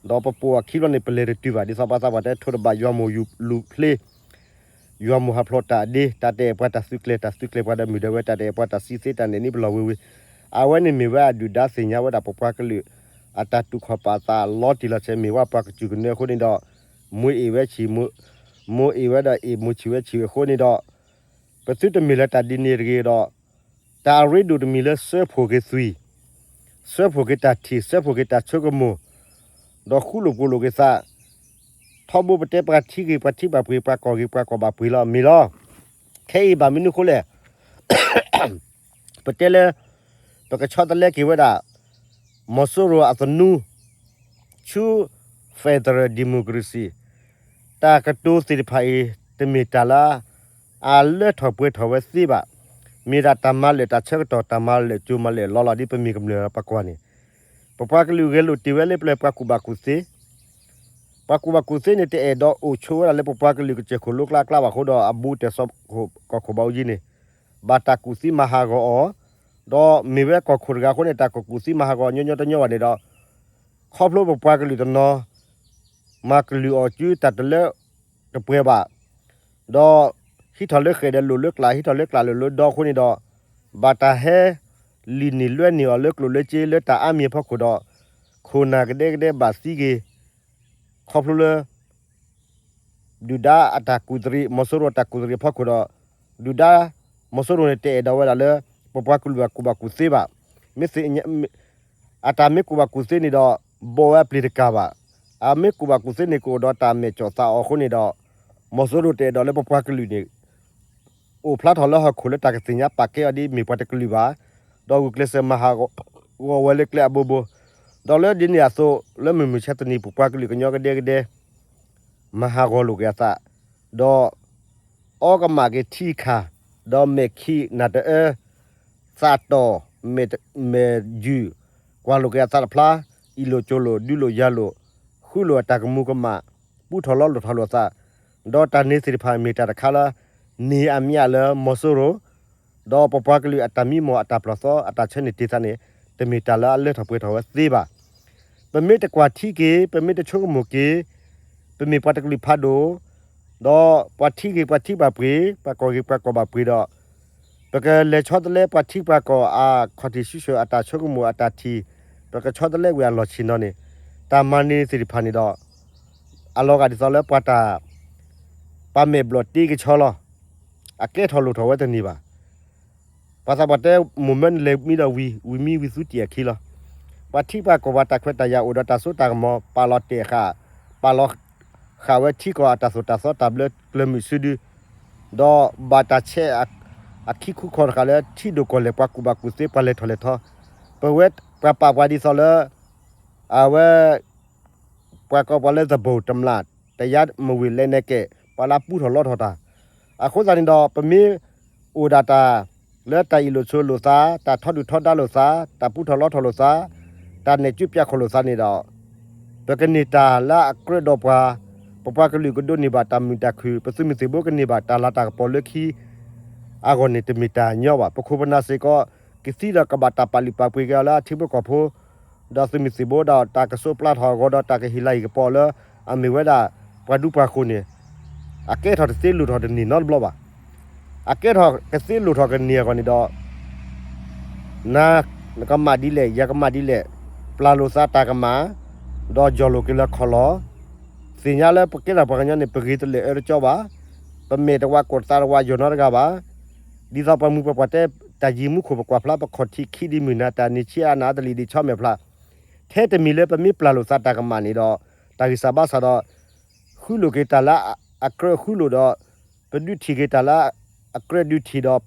ဒီးပပိာ်အခံဘျီန့ၣ် ပလဲၤတတုၤဘၣ်, ဒ်သိးပှၤသးပှၢ်တဲ ထိၣ်တဘၣ်ယွၤမိၢ်လူၤဖျ့, ယွၤမိၢ်ဟးဖျိးတၢ်ဒ့, တၢ်တအဲၣ်ပှၤတၢ်သုးကျဲၤ, တၢ်သုးကျဲၤပှၤဒီးမုၢ်ဒီးဝဲ, တၢ်တအဲၣ်ပှၤတၢ်စံးသ့တၢ်နဲၣ်နံၣ်ပလီၢ်ဝ့ဝ့, အဝဲန့ၣ်မ့ၢ်ဝဲအဒုၣ်ဒါသ့ၣ်ညါဝဲဒၣ်ပပှၤကလုာ် အတၢ်တူၢ်ခီၣ်ပာ်သးလီၤတံၢ်လီၤဆဲး မ့ၢ်ဝဲပှၤကစၢၢ်ကနၢအဃိန့ၣ်ဒီး, မိၢ်အ့ၣ်ဝဲဆံး, မိၢ်အ့ၣ်ဝဲဒီးအ့ၣ်, မိၢ်ဆံးဝဲဆံးအဃိန့ၣ်ဒီး, ပသုတမ့ၢ်လၢတၢ်ဒ်န့ၣ်တဂ့ၤဒီး, တၢ်အရ့ဒိၣ်တမံၤလၢစၢဖှိၣ်က့ၤသွံၣ်, စၢဖှိၣ်က့ၤတၢ်ထံၣ်, စၢဖှိၣ်က့ၤတၢ်ဆိကမိၣ်, ဒီးဃူလိာ်ဖိးလိာ်က့ၤသး, ထီဘိပတဲပှၤထံဂ့ၤပှၤထံဘၣ်ပှ့ၤ, ပှၤကီၢ်ဂ့ၤပှၤကီၢ်ဘၣ်ပှ့ၤလီၤ, မ့ၢ်လီၤ. ခဲအံၤဘၣ်မနုၤအဃိလဲၣ်, ပတဲလၢ ပကဆီတလဲက့ၤဝဲဒၣ် မီၤစိရိၤအသနူ ဆူ federal democracy တၢ်ကတိၤသ့ၣ်တဖၣ်အံၤ တမ့ၢ်တၢ်လၢ အလၢထီၣ်ပှဲၤထီၣ်ဝဲသ့ဘၣ်. မ့ၢ်ဒၣ်တၢ်မၤလၢာ်တၢ်ဆၢကတီၢ်, တၢ်မၤလၢာ်ကၠိမၤလၢာ်လီၤလီၤ ဒ်ပမ့ၢ်ကမျၢၢ်ပှၤကွၢ်န့ၣ်, ပပှၤကလုာ်ဂဲၤလိာ်တ့ၢ်ဝဲလၢပျၢၤပှၤကူၣ်ဘၣ်ကူၣ်သ့, ပှၤကူၣ်ဘၣ်ကူၣ်သ့န့ၣ် တအဲၣ်ဒိးအိၣ်ဆိးဝဲဒၣ်လၢပပှၤကလုာ်ကစၢၢ်ခိၣ်လိကျါအကျါဘၣ်အဃိဒီး အဘူးတၢ်စီၤကီၢ်ခိၣ်ဘၣ်အူကၠံန့ၣ် ဘၣ်တၢ်ကူၣ်သ့မၤဟးဂီၤအီၤ, ဒီးမ့ၢ်ဝဲကီၢ်ခိၣ်တဂၤအဃိန့ၣ် တၢ်ကကူၣ်သ့မၤဟးဂီၤညီညီတညီဘၣ်န့ၣ်ဒီး, ခီဖျိပပှၤကလုာ်တနီၤ မၤကလုာ်အီၤစုတၢ်တလၢတပှဲၤဘၣ်, ဒီးဟံးထီၣ်လၢဃဲၣ်ဒီးလိာ်လၢကျး, ဟံးထီၣ်လၢကျးလိာ်လၢဒီအဃိန့ၣ်ဒီး, ဘၣ်တၢ်ဟဲလံၣ်န့ၢ်လွဲန့ၢ်အီၤလၢကျိၣ်လၢစ့လၢတၢ်အါမံၤအဖီခိၣ်ဒီး, ခိၣ်နၢ်ကဒဲကဒဲဘၣ်သံက့ၤ, ခီဖျိလၢ ဒုၣ်ဒါအတၢ်ကူၣ်တရံး, မီၤစိရိၤအတၢ်ကူၣ်တရံးအဖီခိၣ်ဒီး, ဒုၣ်ဒါ မီၤစိရိၤန့ၣ် တအဲၣ်ဒိးဝဲဒၣ်လၢ ပပှၤကလုာ်အကူၣ်ဘၣ်ကူၣ်သ့ဘၣ်. မ့ၢ်သ့ၣ်ညါ, အတၢ်မ့ၢ်ကူၣ်ဘၣ်ကူၣ်သ့န့ၣ်ဒီး ဘီၣ်ဝဲအပျ့ၤတကၢ်ဘၣ်. အမ့ၢ်ကူၣ်ဘၣ်ကူၣ်သ့န့ၣ် ကအိၣ်ဒီးတၢ်မဲာ်ကၠီၣ်သးအီၤအဃိန့ၣ်ဒီး, မီၤစိရိၤတအဲၣ်ဒိးလၢပပှၤကလုာ်န့ၣ် အိၣ်ဖျါထီၣ်လၢဟီၣ်ခိၣ်လၢတၢ်ကသ့ၣ်ညါပာ်ကဲအီၤဒ်မ့ၢ်ပှၤတကလုာ်ဘၣ်, ဒီးဂုာ်ကျဲးစၢးမၤဟးဂီၤဝဲလၢကျဲအဘိဘိ, ဒီးလၢဒ်န့ၣ်အသိး လၢမုၢ်မဆါတနံၤ ပပှၤကလုာ်ကညီကဒဲကဒဲ မၤဟးဂီၤလိာ်က့ၤအသး, ဒီး အီကမၣ်က့ၤထံခၣ်, ဒီးမဲာ်ခံးနၢ်တအၢ, သးတီၢ်, မဲာ်, မဲာ်ယုၢ်, ကွၢ်လိာ်က့ၤအသးတဖျါ, အ့ၣ်လိာ်ကၠိလိာ်, ဒုးလိာ်ယၤလိာ်, ဃုလိာ်အတၢ်ကမူၤကမၣ်, ပူထီၣ်လီထီၣ်လိာ်သး, ဒီးတၢ်န့ၣ်သ့ၣ်တဖၣ်မ့ၢ်တၢ်တခါလၢ န့ၢ်အမျးလၢမီၤစိရိၤ ဒီးပပှၤကလုာ်အတၢ်မံမီၢ်အတၢ်ပျီၢ်သီအတၢ်ဆၢန့ၢ်တ့ၢ်သးန့ၣ် တမ့ၢ်တၢ်လၢအလၢထီၣ်ပှဲၤထီၣ်ဝဲသ့ဘၣ်. ပမ့ၢ်တကွၢ်ထံက့ၤ, ပမ့ၢ်တဆိကမိၣ်က့ၤ, ပမ့ၢ်ပှၤတကလုာ်ဖးဒိၣ်, ဒီးပှၤထံဂ့ၤပှၤထံဘၣ်ပှ့ၤ, ပှၤကီၢ်ဂ့ၤပှၤကီၢ်ဘၣ်ပှ့ၤဒီး, ပကလဲၤဆီတလဲပှၤထံပှၤကီၢ်အခီၣ်ထံးဆံဆှၢအတၢ်ဆိကမိၣ်အတၢ်ထံၣ်, ပကဆီတလဲဝဲအလီၢ်ဆ့ၣ်နီၤန့ၣ်, တၢ်မၤန့ၢ်သ့ၣ်တဖၣ်န့ၣ်ဒီး အလီၤဂာ်ဒ်သိးလၢပှၤတၢ် ပှၤမဲာ်ဘျီၣ်တ့ကဆီလီၤ. အကဲထီၣ်လိၣ်ထီၣ်ဝဲတန့ၢ်ဘၣ်. ပှၤသးပှၢ်တဲ မိၢ်မၢနလဲၤမံဒီးဝံၤ ဝံၤမံဝံၤသူတံၢ်အခံလီၤ. ပှၤထံပှၤကီၢ်ပှၤတၢ်ခွဲးတၢ်ယာ်အိၣ်ဒီးတၢ်စိတၢ်ကမီၤ ပာ်လီၤတဲာ်ဃာ်, ပာ်လီၤဃာ်ဝဲထံကီၢ်အတၢ်သိၣ်တၢ်သီတၢ်ဘျၢကျၢၤမုာ်စုဒု, ဒီးဘၣ်တၢ်ဆဲးအခံခူခီၣ်တဃာ်လၢထံဒိၣ်ကီၢ်လဲၢ် ပှၤကူၣ်ဘၣ်ကူၣ်သ့ ပှၤလဲၤထီၣ်လဲၤထီ, ပဝဲပှၤပာ်ပှၤဒ်သိးလၢ အဝဲ ပှၤကိးပှၤလၢသဘိၣ်တမျၢ် တယါမဝ့ၢ်လဲၤနဲကဲး ပှၤလၢပူထီၣ်လီထီၣ်တၢ်. အဃိသတးန့ၣ်ဒီး ပမ့ၢ်အိၣ်ဒၣ်တၢ် လၢတၢ်အ့ၣ်လိာ်ဆိးလိာ်သး, တၢ်ထီဒုၣ်ထီဒါလိာ်သး, တၢ်ပူထီၣ်လီထီၣ်လိာ်သး, တၢ်နဲၣ်ကၠူပၠးခိၣ်လိာ်သးန့ၣ်ဒီး ပကန့ၢ်တၢ်လၢအကြၢးဒီးပှၤ, ပပှၤကလုာ်ကဒိးန့ၢ်ဘၣ်တၢ်မုာ်တၢ်ခုၣ်, ပသုးမုၢ်သံၣ်ဘိကန့ၢ်ဘၣ်တၢ်လၤတၢ်ကပီၤလၢခံ အဂီၢ်န့ၣ် တမ့ၢ်တၢ်ညီဘၣ်. ပခိၣ်ပနၢ်စ့ၢ်ကီး ကသံဒီးကဘၣ်တၢ်ပာ်လုၢ်ပာ်ပှ့ၤက့ၤအီၤလၢအထံဖိကီၢ်ဖိ ဒီးသုးမုၢ်သံၣ်ဘိဒီးတၢ်ကစိးပျၢ်ထီၣ်အဂီၢ်ဒီးတၢ်ကဟ့ၣ်လၤဟ့ၣ်ကပီၤလၢအမ့ၢ်ဝဲဒၣ်ပှၤဒူပှၤယိၤန့ၣ် အကဲထီၣ်တသ့လိၣ်ထီၣ်တန့ၢ်နီတဘျီဘၣ်. အကဲထီၣ်ကသ့လိၣ်ထီၣ်ကန့ၢ်အဂီၢ်န့ၣ်ဒီး နၤကမၣ်ဒ်လဲၣ် ယၤကမၣ်ဒ်လဲၣ်, ပျၢ်လိာ်သးတၢ်ကမၣ်, ဒီးယီၢ်လိာ်က့ၤလၢခီၣ်လီၢ်, သ့ၣ်ညါလၢပကဲထီၣ်ပှၤကညီန့ၣ် ပဂ့ၤတလၢာ်အၢတကၠီဘၣ်, ပမဲာ်တဝးကိၢ်သးတဝးယိာ်နီတဂၤဘၣ်. ဒ်သိးပှၤမုၢ်ပှၤပှၢ်တဲ တၢ်ယံၤမူခိၣ်ပကွၢ်ဖျါ ပခီၣ်ထံးခံဒ်မုၢ်နၤ တၢ်န့ၢ်ဆံးအါနးတလံၤဒံးဆီမဲာ်ဖျါ, ထဲတမံၤလၢပမ့ၢ်ပျၢ်လိာ်သးတၢ်ကမၣ်န့ၣ်ဒီး တၢ်ဂံၢ်စၢ်ဘါစၢ်ဒီး ဃုလိာ်က့ၤတၢ်လၢအကြၢးဃုလိာ်ဒီး ပဒုးထံၣ်က့ၤတၢ်လၢအကြၢးဒုးထံၣ်ဒီး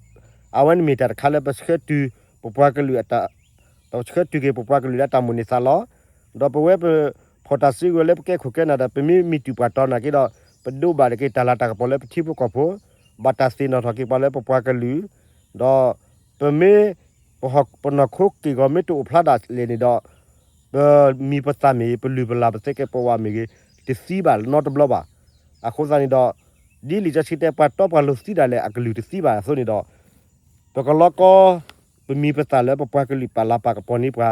အဝဲန့ၣ်မ့ၢ်တၢ်တခါလၢပဆှၢတုၤပပှၤကလုာ် ပဆှၢတုၤက့ၤပပှၤကလုာ်လၢတၢ်မိၣ်န့ၢ်သးလီၤ. ဒီးပဝဲပဖီၣ်တၢ်စုကဝဲၤလၢပကဲခိၣ်ကဲနၢ်ဒီး ပမ့ၢ်မ့ၢ်တုၤပှၤတီၤနာ်က့ဒီး ပဒိးဘၣ်တက့ၤတၢ်လၤတၢ်ကပီၤလၢပထံဖိကီၢ်ဖိ, ဘၣ်တၢ်သ့ၣ်နီၣ်ထီၣ်က့ၤပှၤလၢပပှၤကလုာ်, ဒီးပမ့ၢ် ပနီၢ်ခိက့ၢ်ဂီၤမ့ၢ်တအိၣ်ဖျါဒၣ်လဲာ်န့ၣ်ဒီး ပမံၤပသၣ်မ့ၢ်ဂ့ၤ ပလုၢ်ပလၢ်ပသဲကဲပဝးမ့ၢ်ဂ့ၤ တသံဘၣ်နီတဘျီဘၣ်. အဃိသတးန့ၣ်ဒီး ဒ်လံာ်စီဆှံတဲ ပှၤတီပှၤလိၤသံဒၣ်လဲာ် အကလုၢ်တသံဘၣ်အသိးန့ၣ်ဒီး ပကလီကီ ပမံၤပသၣ်လၢပပှၤကလုာ်ပာ်လၤပာ်ကပီၤန့ၢ်ပှၤ,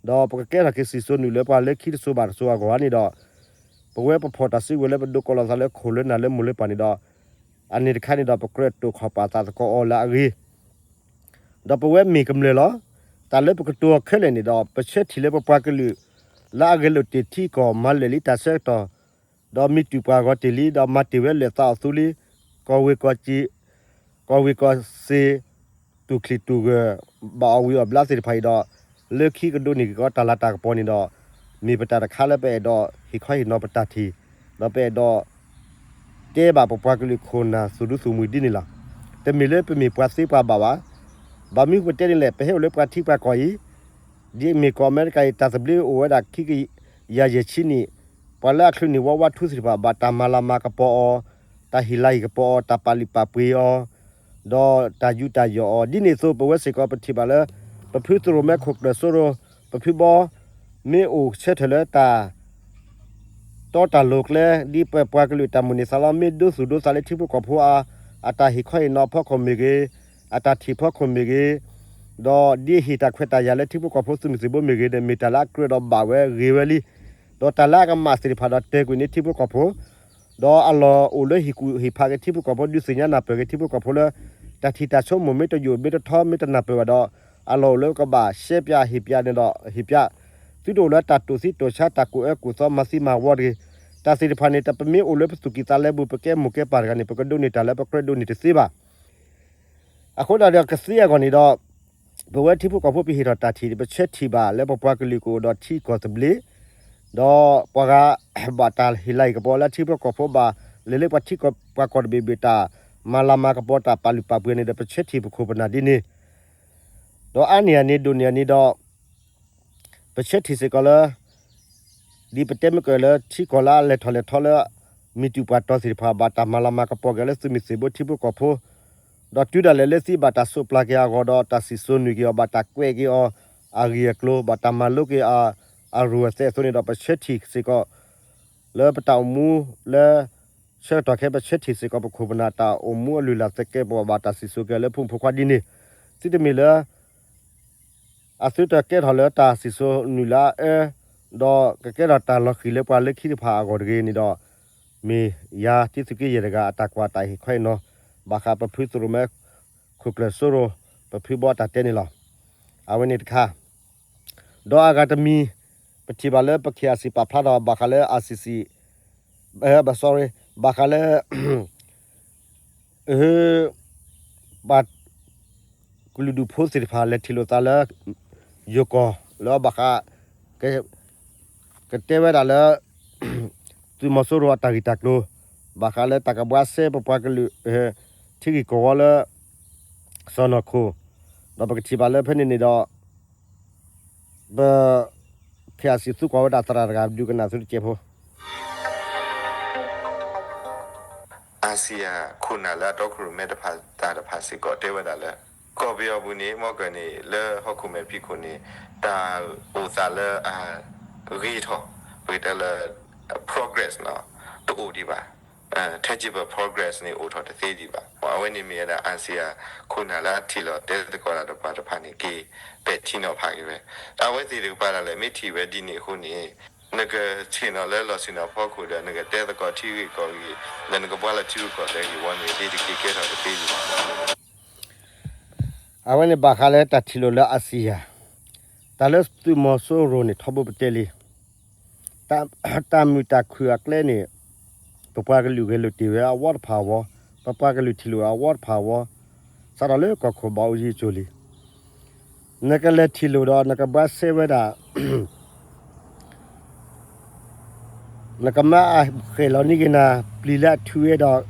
ဒီးပကကဲထီၣ်က့ၤစံၣ်စိၤနုာ်လၢပှၤလၢခံတစိၤဘၣ်တစိၤအဂီၢ်န့ၣ်ဒီး ပဝဲပဖီၣ်တၢ်စုကဝဲၤလၢပဒိးကီးလီၤသးလၢခိၣ်လၢနၢ်လၢမိၢ်လၢပၢ်န့ၣ်ဒီး အန့ၣ်တခါန့ၣ်ဒီး ပကြၢးတိာ်ခီၣ်ပာ်သးသကိးအီၤလၢအဂ့ၤ ဒီးပဝဲမ့ၢ်ကမျၢၢ်လီၤ. တၢ်လၢပကတိၤအီၤခဲလၢာ်န့ၣ်ဒီး ပဆၢထံၣ်လၢပပှၤကလုာ် လၢအဂဲၤလိာ်တ့ၢ်ထံကီၢ် မၤလၢာ်လံတၢ်ဆၢကတီၢ်, ဒီးမ့ၢ်တုၤပှၤဂီၤတ့ၢ်လံ ဒီးမၤတ့ၢ်ဝဲလၢာ်သးအီၤသူလံ, ကီၢ်ဝ့ၢ်ကီၢ်စ့ၣ်, ကီၢ်ဝ့ၢ်ကီၢ်စ့ၣ်, တူၢ်ချံတူၢ်ဂၢၢ်, ဘၣ်အီၣ်ဝံၤအီၣ်ဘျါသ့ၣ်တဖၣ်အံၤဒီး လၢခံကဒိးန့ၢ်က့ၤကီးတၢ်လၤတၢ်ကပီၤန့ၣ်ဒီး မ့ၢ်ပတၢ်တခါလၢပအဲၣ်ဒိးဟ့ၣ်ခီဟ့ၣ်နီၤပတၢ်ထံၣ်, ဒီးပအဲၣ်ဒိး တဲဘၣ်ပပှၤကလုာ်ခိၣ်နၢ်သူၣ်ဒူသူၣ်မှံၤဒ်န့ၣ်လီၤ. တမ့ၢ်လၢပမ့ၢ်ပှၤသ့ပှၤဘၣ်ဘၣ်. ဘၣ်မနုၤပတဲန့ၣ်လဲၣ် ပဟဲအိၣ်လၢပှၤထံပှၤကီၢ်အံၤ, ဒ်အမ့ၢ်ကီၢ်အမဲရကၤအံၤ တၢ်သဘျ့အိၣ်ဝဲဒၣ်ခံကယၤယဲၢ်ဆံနံၣ်, ပှၤလၢအချုးန့ၢ်ဝီဝါထူသ့ၣ်တဖၣ် ဘၣ်တၢ်မၤလၤမၤကပီၤအီၤ, တၢ်ဟ့ၣ်လၤဟ့ၣ်ကပီၤအီၤ, တၢ်ပာ်လုၢ်ပာ်ပှ့ၤအီၤ, ဒီးတၢ်ယူးတၢ်ယီၣ်အီၤ, ဒ်န့ၣ်အသိး ပဝဲစ့ၢ်ကီးပထံၣ်ဘၣ်လၢ ပဖုသရိၣ်မဲခိၣ်ကျၢၢ်စိရိၤ, ပဖုဘီ မ့ၢ်အိၣ်ဆၢထၢၣ်လၢတၢ် တီတၢ်လိၤကျဲ ဒ်ပပှၤကလုာ်တၢ်မိၣ်န့ၢ်သးလီ မ့ၢ်ဒိသူၣ်ဒိသးလၢထံဖိကီၢ်ဖိအါ, အတၢ်ဟ့ၣ်ခီဟ့ၣ်နီၤအဖီခိၣ်မ့ၢ်ဂ့ၤ, အတၢ်ထံၣ်ဖီခိၣ်မ့ၢ်ဂ့ၤ, ဒီးဒ်အဟ့ၣ်တၢ်ခွဲးတၢ်ယာ်လၢထံဖိကီၢ်ဖိသုးမုၢ်သံၣ်ဘိမ့ၢ်ဂ့ၤန့ၣ် မ့ၢ်တၢ်လၢအကြၢးဒီးဘၣ်ဝဲဂ့ၤဝဲလံ. ဒီးတၢ်လၢအကမၣ်သ့ၣ်တဖၣ်ဒီးတၢၤကွံာ်န့ၢ်ထံဖိကီၢ်ဖိ ဒီးအလီၢ်အိၣ်လၢဟ့ၣ်ကူၣ်ဟ့ၣ်ဖးက့ၤထံဖိကီၢ်ဖိ ဒုးသ့ၣ်ညါနၢ်ပၢၢ်က့ၤထံဖိကီၢ်ဖိလၢ တၢ်ထံၣ်တၢ်ဆိကမိၣ်မ့ၢ်တယိာ်မ့ၢ်တထီမ့ၢ်တနၢ်ပၢၢ်ဘၣ်ဒီး အလီၢ်အိၣ်လၢကဘၣ်ရှဲပၠးဟ့ၣ်ပၠးန့ၣ်ဒီးဟ့ၣ်ပၠး, သုတအိၣ်လၢတၢ်တိာ်သံတိာ်ဆါ တၢ်ကိးအၢကိးသီမၤသံမၤဝီတဂ့ၤ. တၢ်သ့ၣ်တဖၣ်န့ၣ် တပမ့ၢ်အိၣ်လၢပသူၣ်ကံၢ်သးလဲပူၤ ပကဲမိၢ်ကဲပၢ်တဂၤန့ၣ် ပကဒိးန့ၢ်တၢ်လၢပကြၢးဒိးန့ၢ်တသ့ဘၣ်. အဃိဒၣ်ဒီးကသ့အဂီၢ်န့ၣ်ဒီး ပဝဲထံဖိကီၢ်ဖိပဟ့ၣ်ထီၣ်တၢ်ထံၣ် ပဆၢထံၣ်ဘၣ်လၢပပှၤကလုာ်ကအိၣ်ဒီးထံကီၢ်သဘျ့, ဒီးပှၤဂၤ ဘၣ်တၢ်ဟ့ၣ်လၤဟ့ၣ်ကပီၤလၢထံဖိကီၢ်ဖိဘၣ် လဲၤလၢပှၤထံကီၢ်ပှၤကီၢ်တဘ့ၣ်ဘ့ၣ် တၢ်မၤလၤမၤကပီၤတၢ်ပာ်လုၢ်ပာ်ပှ့ၤန့ၣ်ဒီး ပဆၢထံၣ်ပခိၣ်ပနၢ်ဒ်န့ၣ်, ဒီးအါန့ၢ်အန့ၣ်ဒိၣ်န့ၢ်အန့ၣ်ဒီး ပဆၢထံၣ်စ့ၢ်ကီးလၢ ဒ်ပတဲမ့ၢ်ကၢၢ်လၢထံကီၢ်လၢအလဲၤထီၣ်လဲၤထီလၢ မ့ၢ်တုၤပှၤတီၤသ့ၣ်တဖၣ် ဘၣ်တၢ်မၤလၤမၤကပီၤက့ၤလၢသုးမုၢ်သံၣ်ဘိထံဖိကီၢ်ဖိ, ဒီးတုၤဒၣ်လဲာ်လၢသံဘၣ်တၢ်စိးပျၢ်က့ၤအဂီၢ်ဒီး တၢ်စံၣ်စိၤနုာ်က့ၤအီၤ ဘၣ်တၢ်ကွဲးက့ၤအီၤ အဂ့ၢ်အကျိၤ ဘၣ်တၢ်မၤလိက့ၤအ အရူၢ်အသဲးအသိးန့ၣ်ဒီး ပဆၢထံၣ်စ့ၢ်ကီး လၢပတၢ်အိၣ်မူလၢ ဆၢကတီၢ်ခဲ ပဆၢထံၣ်စ့ၢ်ကီး ပခိၣ်ပနၢ်တၢ်အိၣ်မူအလုၢ်အလၢ်သကဲးပဝး ဘၣ်တၢ်စံၣ်စိၤက့ၤလၢဖိမုၣ်ဖိခွါဒ်န့ၣ်, သုတမ့ၢ်လၢ အသုတကဲထီၣ်လၢတၢ်စံၣ်စိၤနုာ်လၢအအၢ, ဒီးကကဲထီၣ်တၢ်လီၤဃံၤလၢပှၤလၢခံတဖၣ်အဂီၢ်တဂ့ၤန့ၣ်ဒီး, မ့ၢ်ယၤတံသုးက့ယဲၢ်တဂၤအတၢ်ကွၢ်တၢ်ဟ့ၣ်ခီဟ့ၣ်နီၤ, ဘၣ်ဃးပဖုသရိၣ်မဲ ခိၣ်ကျၢၢ်စိရိၤ ပဖုဘီတၢ်တဲန့ၣ်လီၤ. အဝဲန့ၣ်တခါ ဒီးအဂၤတမံၤ ပထံၣ်ဘၣ်လၢပ KIC ပာ်ဖျါထီၣ်ဘၣ်ဃးလၢ ICC, ဘၣ် sorry, ဘၣ်ဃးလၢ ပှၤကလုာ်ဒူၣ်ဖိသ့ၣ်တဖၣ် လဲၤထံၣ်လိာ်သးလၢ ယိၤကီၢ်လၢအဘၣ်ဃး ကတဲဝဲဒၣ်လၢ သုးမီၤစိရိၤအတၢ်ဂ့ၢ်တၢ်ကျိၤ, ဘၣ်ဃးလၢတၢ်ကဘှါစဲပပှၤကလုာ် ထံဂ့ၢ်ကီၢ်ဝီလၢ စီၢ်နီၤခိၣ်, ဒီးပကထံၣ်ဘၣ်လၢဖဲန့ၣ်န့ၣ်ဒီး ပ KIC သုကွၢ်ဝဲဒၣ်သရၣ်တဂၤ ဒုးကနၣ်သုတကဲးဖိ အၤစံယၤခိၣ်နၢ်လၢအတီခိၣ်ရိၣ်မဲတဖၣ်သ့ၣ်တဖၣ်စ့ၢ်ကီးတဲဝဲဒၣ်လၢ ကီၢ်ပယီၤပူၤန့ၣ် မ့ၢ်ကၢၢ်န့ၣ် လၢဟီၣ်ခိၣ်မဲာ်ဖံးခိၣ်န့ၣ် တၢ်အိၣ်သးလၢအဂ့ၤထီၣ် ပကတဲလၢ progress တအိၣ်ဒံးဘၣ်. tangible progress န့ၣ် အိၣ်ထီၣ်တသ့ဒံးဘၣ်. အဝဲန့ၣ်မ့ၢ်ဝဲဒၣ် အၤစံယၤခိၣ်နၢ်လၢအထံၣ်လီၤတဲသကိးတၢ်ဒီးပှၤတဖၣ်န့ၣ် က့ၤပဲာ်ထံနီၤဖးက့ၤဝဲ. အဝဲသ့ၣ်တကပၤဒၣ်လဲာ် မ့ၢ်ထံၣ်ဝဲဒ်န့ၣ်အဃိန့ၣ် နကဆ့ၣ်နီၤလၢလီၢ်ဆ့ၣ်နီၤဖီခိၣ်ဒီး နကတဲသကိးထံဂ့ၢ်ကီၢ်ဂ့ၢ် ဒီးနကဘှါလီၤထံရူၢ်ကီၢ်သဲးဂ့ၢ်ဝီန့ၣ် ဒ်တက့ၢ်ကဲထီၣ်တသ့လံ. အဝဲန့ၣ်ဘၣ်ဃးလၢတၢ်ထံၣ်လိာ်လၢအစံယၤ, တၢ်လၢသုးမီၤစိရိၤန့ၣ် ထီဘိပတဲလံ, တၢ်မုာ်တၢ်ခုၣ်အကျဲန့ၣ် ပပှၤကလုာ်ဂဲၤလိာ်တ့ၢ်ဝဲအဝီတဖၣ်အဝီ, ပပှၤကလုာ်ထံၣ်လိာ်အဝီတဖၣ်အဝီ, စးထီၣ်လၢကီၢ်ခိၣ်ဘၣ်အိၣ်ယံၤအစိၤလံ. နကလဲၤထံၣ်လိာ်ဒီး နကဘှါရှဲဝဲဒၣ် နကမၤအဃဲၣ်လီၤန့ၢ်က့ၤနၤ ပျံၤလၢအထူဝဲဒီး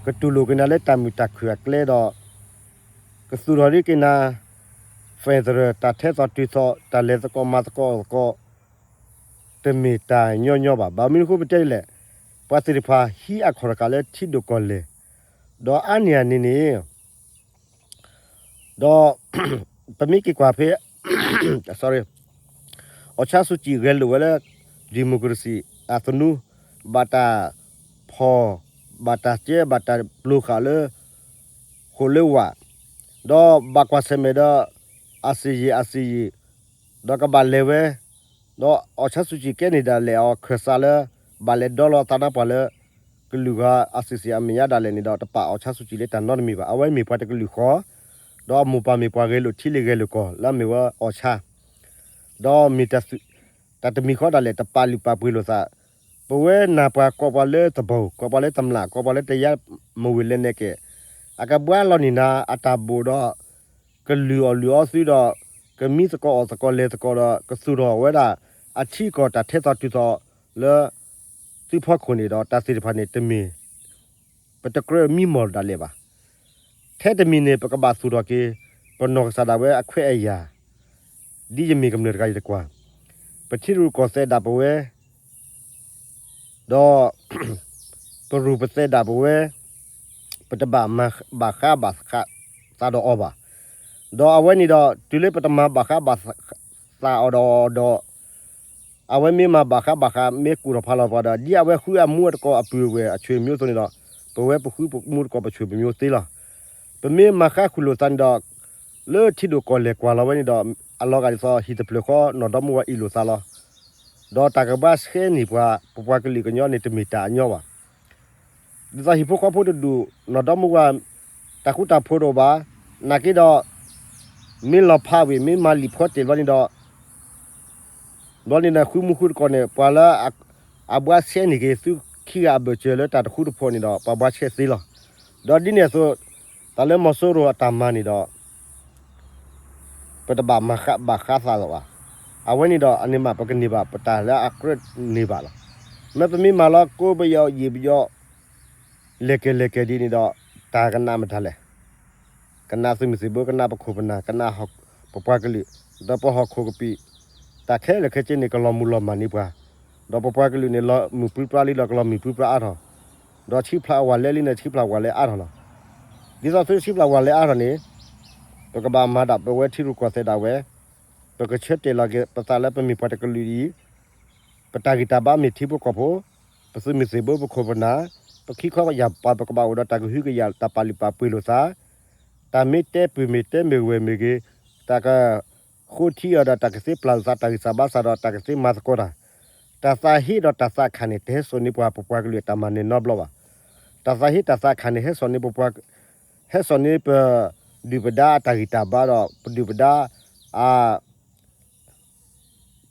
ကတူၢ်လိာ်က့ၤနၤလၢတၢ်မုာ်တၢ်ခုၣ်အကျဲဒီး ကသူၣ်ထီၣ်န့ၢ်က့ၤနၤ federal တၢ်ထဲသိးတုၤသိး တၢ်လဲၤသကိးမၤသကိးအီၣ်သကိး တမ့ၢ်တၢ်ညီညီဘၣ်. ဘၣ်မနုၤအဃိပတဲဒ်လဲၣ်, ပှၤသ့ၣ်တဖၣ်ဟံးအခီၣ်တဃာ်လၢထံဒိၣ်ကီၢ်လဲၢ်, ဒီးအါန့ၢ်အန့ၣ်န့ၣ် ဒီး ပမ့ၢ်က့ၤကွၢ်ဖဲ sorry, အီၣ်ဆါစူၤကံၣ်ဂဲၤလိာ်ဝဲလၢ democracy အသနူ, ဘၣ်တၢ်ဖီၣ်, ဘၣ်တၢ်ကဲ, ဘၣ်တၢ်ပျိဃာ်လၢ ဃိာ်လၢဝး, ဒီးဘၣ်ကွၢ်ဆၢၣ်မဲာ်ဒီး အစ့ယံာ်အစ့ယံာ်, ဒီးကဘၣ်လဲၤဝဲ, ဒီးအီၣ်ဆါစူၤကံၣ်ကဲန့ၣ်ဒၣ်လဲာ်အီၤခၢၣ်စးလၢ ဘၣ်လဲၤဒီလီၤသးနါပှၢ်လၢ ကလုာ်ဂၤ ICC အမဲာ်ညါဒၣ်လဲာ်န့ၣ်ဒီး တပာ်အီၣ်ဆါစူၤကံၣ်လၢတၢ်နီတမံၤဘၣ်. အဝဲမ့ၢ်ပှၤတကလုာ်ဃီ, ဒီးအမိၢ်ပၢ်မ့ၢ်ပှၤဂဲၤလိာ်ထံလၢဂဲၤလိာ်ကီၢ်လၢအမ့ၢ်ဝဲအီၣ်ဆါ, ဒီးမ့ၢ် တၢ်တမံၤဃီဒၣ်လဲာ် တပာ်လုၢ်ပာ်ပှ့ၤလိာ်သး, ပဝဲနၢ်ပှၤကိးပှၤလၢသဘီၣ်, ကိးပှၤလၢတမျၢ်, ကိးပှၤလၢတယါမဝ့ၤလဲၤနဲၣ်ကဲၣ်, အကဘှါလီၤန့ၢ်နၤအတၢ်ဘိၣ်ဒီး ကလုၢ်အီၣ်လုၢ်အီသုဒီး ကမံသကိးအီၣ်သကိးလဲၤသကိးဒီး ကသူၣ်ထီၣ်ဝဲဒၣ် အထံအကီၢ်တၢ်ထဲသိးတုၤသိးလၢ သုဖီခိၣ်န့ၣ်ဒီး တၢ်သ့ၣ်တဖၣ်န့ၣ်တမ့ၢ် ပတကြၢးမံမီၢ်ဒၣ်လဲာ်ဘၣ်. ထဲတမံၤန့ၣ် ပကဘၣ်သူၣ်ထီၣ်က့ၤ ပနီၢ်ကစၢ်ဒၣ်ဝဲအခွဲးအယာ်, ဒ်ယမ့ၢ်ကမျၢၢ်တဂၤယတကွၢ်, ပထံရူၢ်ကီၢ်သဲးဒၣ်ပဝဲ ဒီး ပရူၢ်ပသဲးဒၣ်ပဝဲ, ပတဘၣ်မၤဘၣ်ဃးဘၣ်ဃးသးဒီးအီၤဘၣ်. ဒီးအဝဲန့ၣ်ဒီး တုၤလၢပတမၤဘၣ်ဃးဘၣ်သးအီၤဒီး, အဝဲမ့ၢ်မၤဘၣ်ဃးဘၣ်ဃး မ့ၢ်ကူၣ်ထီၣ်ဖးလီၤပှၤဒီး ဒ်အဝဲဃုအမူအတကိးအပုၢ်အဝဲၢ်အဆွေမျိုးအသိးန့ၣ်ဒီး ပဝဲပဃုပမူတကိးပဆွေမျိုးသ့လီၤ. ပမ့ၢ်မၤဃါဃုာ်လိာ်သးန့ၣ်ဒီး လၢထံဒိၣ်ကီၢ်လဲၢ်ကွၢ်လီၤဝဲန့ၣ်ဒီး အလီၤဂာ်ဒ်သိးဟံၣ်တဖျၢၣ်ဃီ နီၢ်ဒီမါဝၤအ့ၣ်လိာ်သးလီၤ. ဒီးတၢ်ကဘှါရှဲန့ၢ်ပှၤ ပပှၤကလုာ်ကညီန့ၣ် တမ့ၢ်တၢ်အညီဘၣ်. ဒ်သိးဟံၣ်ဖိဃီဖိတဒူၣ် နီၢ်ဒီမါဝၤ တၢ်ဃူတၢ်ဖိးတအိၣ်ဘၣ်, နာ်က့ဒီး မ့ၢ်လီၤဖးဝံၤ မ့ၢ်မၤလံာ်ဖီတဲာ်ဘျီန့ၣ်ဒီး ဘျီန့ၣ်ဒီး ဃုမူဃုတကိးန့ၣ် ပှၤလၢအဘှါရှဲန့ၢ်က့ၤသုခံဂၤအဘၢၣ်စၢၤလၢတၢ်တဃူတဖိးန့ၣ်ဒီး ပှၤဘှါရှဲသ့လီၤ. ဒီးဒ်န့ၣ်အသိး တၢ်လၢမီၤစိရိၤအတၢ်မၤန့ၣ်ဒီး ပတဘၣ်မၤဘၣ်ဃးသးလီၤဘၣ်. အဝဲန့ၣ်ဒီး အန့ၣ်မး ပကန့ၢ်ဘၣ်ပတၢ်လၢအကြၢးန့ၢ်ဘၣ်လီၤ. မ့ၢ်ပမ့ၢ်မၤလီၤကိးပယီၤယံာ်ပယီၤ လဲၤကဲၤလဲၤကဲၤဒ်န့ၣ်ဒီး တၢ်ကနးမတၤလဲၣ်. ကနးသုးမုၢ်သံၣ်ဘိ ကနးပခိၣ်ပနၢ် ကနးပပှၤကလုာ် ဒီးပဟီၣ်ခိၣ်ကပံာ် တၢ်ခဲလၢာ်ခဲဆ့န့ၣ် ကလီၤမုၢ်လီၤမၢ်န့ၢ်ပှၤ, ဒီးပပှၤကလုာ်န့ၣ် လီၤမုၢ်ပြံပြါလံဒီး ကလီၤမုၢ်ပြံပြါအါထီၣ်, ဒီးဆံးဖျးဝဲလဲၣ်လံန့ၣ် ဆံးဖျးဝဲလဲၣ်အါထီၣ်လီၤ. ဒ်သိးသုဆံးဖျးဝဲလဲၣ်အါထီၣ်န့ၣ် ပကဘၣ်မၤဒၣ်ပဝဲထံရူၢ်ကီၢ်သဲးဒၣ်ဝဲ, ပကဆၢတဲာ်လီၤက့ၤပသးလၢပမ့ၢ်ပှၤတကလုာ်အံၤ ပတၢ်ဂံၢ်တၢ်ဘါမ့ၢ်ထံဖိကီၢ်ဖိ, ပသုးမုၢ်သံၣ်ဘိ ပခိၣ်ပနၢ်, ပခံခီယၢ်ပၤ ပကဘၣ်အိၣ်ဒီးတၢ်ကဟုကယာ် တၢ်ပာ်လုၢ်ပာ်ပှ့ၤလိာ်သး, တၢ်မ့ၢ်တဲပုၢ်မ့ၢ်တဲမ့ၢ်ဝဲၢ်မ့ၢ်ဂ့ၤ, တၢ်ကဃိထံအီၤဒီး တၢ်ကသ့ပျၢ်လိာ်သး တၢ်ဂံၢ်စၢ်ဘါစၢ်ဒီး တၢ်ကသ့မၤသကိးတၢ်, တၢ်သးဟ့ဒီးတၢ်သးခၣ်န့ၣ် တဟဲစိာ်န့ၢ်ပှၤ ပပှၤကလုာ်အတၢ်မၤနၢၤနီတဘျီဘၣ်. တၢ်သးဟ့တၢ်သးခၣ်န့ၣ် ဟဲစိာ်န့ၢ်ပပှၤ ဟဲစိာ်န့ၢ်ပဒုၣ်ပဒါအတၢ်ဂံၢ်တၢ်ဘါဒီး ပဒုၣ်ပဒါအ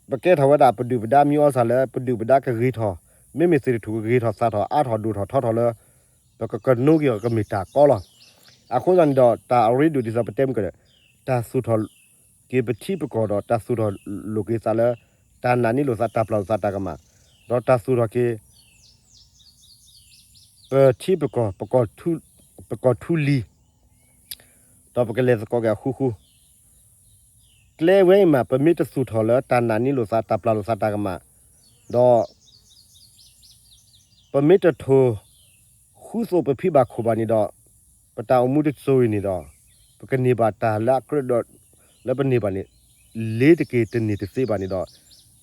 ပကဲထီၣ်ဝဲဒၣ်ပဒုၣ်ပဒါမံၤအီၣ်စၢ်လၢ ပဒုၣ်ပဒါကဂ့ၤထီၣ်, မ့မ့ၢ်သ့ၣ်တထူၣ်ကဂ့ၤထီၣ်သးထီၣ်အါထီၣ်ဒိၣ်ထီၣ်ထီထီၣ်လၢ ပကကနိက့ၤအီၤကမ့ၢ်တၢ်ကီလီၤ. အဃိသတးန့ၣ်ဒီး တၢ်အရ့ဒိၣ်ဒ်သိးပတဲမုၢ်ကဒီး တၢ်သူၣ်ထီၣ်က့ၤပထံပကီၢ်ဒီး တၢ်သူၣ်ထီၣ်လိာ်က့ၤသးလၢ တၢ်နာ်န့ၢ်လိာ်သး တၢ်ပျၢ်လိာ်သးတၢ်ကမၣ်, ဒီးတၢ်သူၣ်ထီၣ်က့ၤ ပထံပကီၢ် ပကီၢ်ထူလံၤ ဒီးပကလဲၤသကိးက့ၤအဃူဃူ, ကျဲဝဲအံၤမး ပမ့ၢ်တသူၣ်ထီၣ်လၢတၢ်နာ်န့ၢ်လိာ်သး တၢ်ပျၢ်လိာ်သးတၢ်ကမၣ်, ဒီး ပမ့ၢ်တထိၣ်ဃူသိးပဖံးဘၣ်ခိၣ်ဘၣ်န့ၣ်ဒီး ပတၢ်အိၣ်မူတစိၤအံၤန့ၣ်ဒီး ပကန့ၢ်ဘၣ်တၢ်လၢအကြၢးဒီး လၢပန့ၢ်ဘၣ်န့ၣ် လ့ၤတက့ၤတန့ၢ်တသ့ဘၣ်န့ၣ်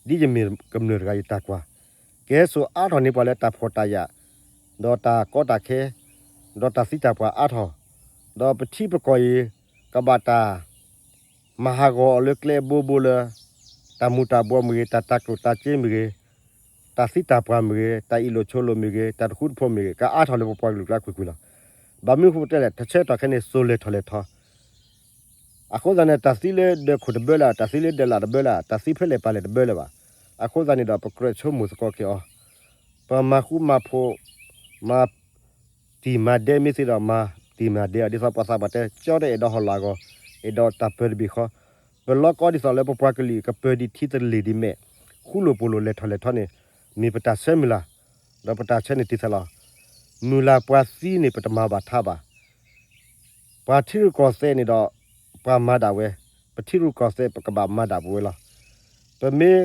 ဒီး ဒ်ယမ့ၢ်ကမျၢၢ်တဂၤယတၢ်ကွၢ်, ကဟဲစိာ်အါထီၣ်န့ၢ်ပှၤလၢတၢ်ဖှီၣ်တၢ်ယာ် ဒီးတၢ်ကီတၢ်ခဲ ဒီးတၢ်သံတၢ်ပှၢ်အါထီၣ်, ဒီးပထံပကီၢ်အံၤ ကဘၣ်တၢ် မၤဟးဂီၤအီၤလၢကျဲအဘိဘိလၢ တၢ်မူၤတၢ်ဘှီးမ့ၢ်ဂ့ၤ, တၢ်တၤကျိၣ်တၤစ့မ့ၢ်ဂ့ၤ, တၢ်သံတၢ်ပှၢ်မ့ၢ်ဂ့ၤ, တၢ်အ့ၣ်လိာ်ဆိးလိာ်မ့ၢ်ဂ့ၤ, တၢ်တဃူတဖိးမ့ၢ်ဂ့ၤ, ကအါထီၣ်လၢပပှၤကလုာ်ကျါကွ့ၢ်ကွ့ၢ်လီၤ. ဘၣ်မနုၤအဃိတဲလဲၣ်, တၢ်ဆၢကတီၢ်ခဲအံၤန့ၣ် စိၤလဲၤထီၣ်လဲၤထီ အဃိသတးန့ၣ် တၢ်သံလၢဒၢးခိၣ်တဘၢလၢၤ, တၢ်သံလၢဒၢးလၢ်တဘၢလၢၤ, တၢ်သံဖဲလဲၣ်ပာ်လဲၣ်တဘၢလၢၤဘၣ်. အဃိသတးန့ၣ်ဒီး ပကြၢးဆိကမိၣ်သကိးက့ၤအီၤ, ပမၤဃူမၤဖိး, မၤတံၢ်မၤဒဲမ့ၢ်သ့ဒီး မၤတံၢ်မၤဒဲအီၤ, ဒ်သိးပှၤသးပှၢ်တဲ ကၠီတအဲၣ်ဒိးဟီၣ်လာ်အဂီၢ်, အဲၣ်ဒိးတၢ်ပၢၤတဘ့ၣ်ဃီ, ပလီကီဒ်သိးလၢပပှၤကလုာ်ကပၢၤဒံးထံသလ့ၢ်ဒံးမဲာ်, ဃူလိာ်ဖိးလိာ်လဲၤထီၣ်လဲၤထီန့ၣ် မ့ၢ်ပတၢ်ဆၢမုၢ်လၢ်, ဒီးပတၢ်ဆၢန့ၣ်တံၢ်သးလီၤ. မုၢ်လၢ်ပှၤသံန့ၣ် ပတမၤဘၣ်ထါဘၣ် ပှၤထံရူၢ်ကီၢ်သဲးန့ၣ်ဒီး ပှၤမၤဒၣ်ဝဲ, ပထံရူၢ်ကီၢ်သဲး ပကဘၣ်မၤဒၣ်ပဝဲလီၤ. ပမ့ၢ်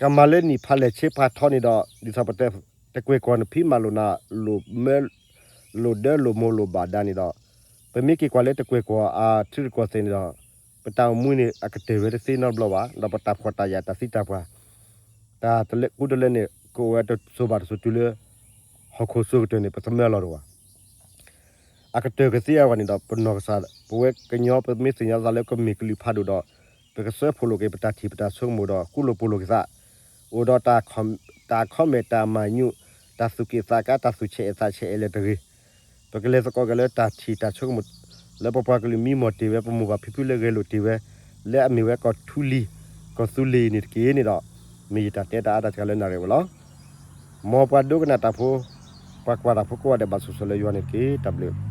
ကမၤလၢနံၣ်ဖးလဲၢ်ဆံဖးထီန့ၣ်ဒီး ဒ်သိးပတဲ တကွဲၢ်ကွီၢ်နဖံးမၤလိာ်နၤ လိာ်မၢ လိာ်ဒၢလိာ်မိၢ်လိာ်ဘၣ်ဒါန့ၣ်ဒီး ပမ့ၢ်က့ၤကွၢ်လၢတကွဲၢ်ကွီၢ်အထံရူၢ်ကီၢ်သဲးန့ၣ်ဒီး ပတၢ်အိၣ်မူန့ၣ် အကတၢၢ်ဝဲတသ့နီတဘျီဘၣ်, ဒီးပတၢ်ဖှီၣ်တၢ်ယာ်တၢ်သံတၢ်ပှၢ် တၢ်တလၢကူတလၢန့ၣ် ကအိၣ်ဝဲတစိၤဘၣ်တစိၤတုၤလၢ ဟီၣ်ခိၣ်စိၤကတၢၢ်န့ၣ် ပသမၢလီၤတဂ့ၤဘၣ်. အကတၢၢ်ကသ့အဂီၢ်န့ၣ်ဒီး ပနီၢ်ကစၢ် ပဝဲကညီ ပမ့ၢ်သ့ၣ်ညါသးလၢကမ့ၢ်ကလုာ်ဖးဒိၣ်ဒီး ပကစၢဖှိၣ်လိာ်က့ၤပတၢ်ထံၣ်ပတၢ်ဆိကမိၣ်ဒီး ဃူလိာ်ဖိးလိာ်က့ၤသး, အိၣ်ဒီးတၢ် comment တၢ်မၤညူး, တၢ်သူၣ်က့ၣ်သးကါ, တၢ်သူၣ်ဆဲးအဲၣ်သးဆဲးအဲၣ်လၢတဂ့ၤ. ပကလဲၤသကိးက့ၤလၢတၢ်ထံၣ်တၢ်ဆိကမိၣ် လၢပပှၤကလုာ်မံမီၢ်တ့ၢ်ဝဲ ပမိၢ်ပၢ်ဖံဖုလၢဂဲၤလိာ်တ့ၢ်ဝဲ လၢအမ့ၢ်ဝဲကီၢ်ထူလံၤ ကီၢ်သူလ့ၤအံၤန့ၣ်တက့ၢ်န့ၣ်ဒီး မ့ၢ်ယတၢ်တဲတၢ်အါတၢ်စှၤလၢနၣ်ရံၣ်ဝဲလီၤ. မ်ပှၤဒိကနၣ်တၢ်ဖိ, ပှၤကွၢ်တၢ်ဖိကိးဂၤဒဲးဘၣ်ဆိၣ်ဂ့ၤလၢယွၤန့ၣ်တက့ၢ်. တၢ်ဘျုး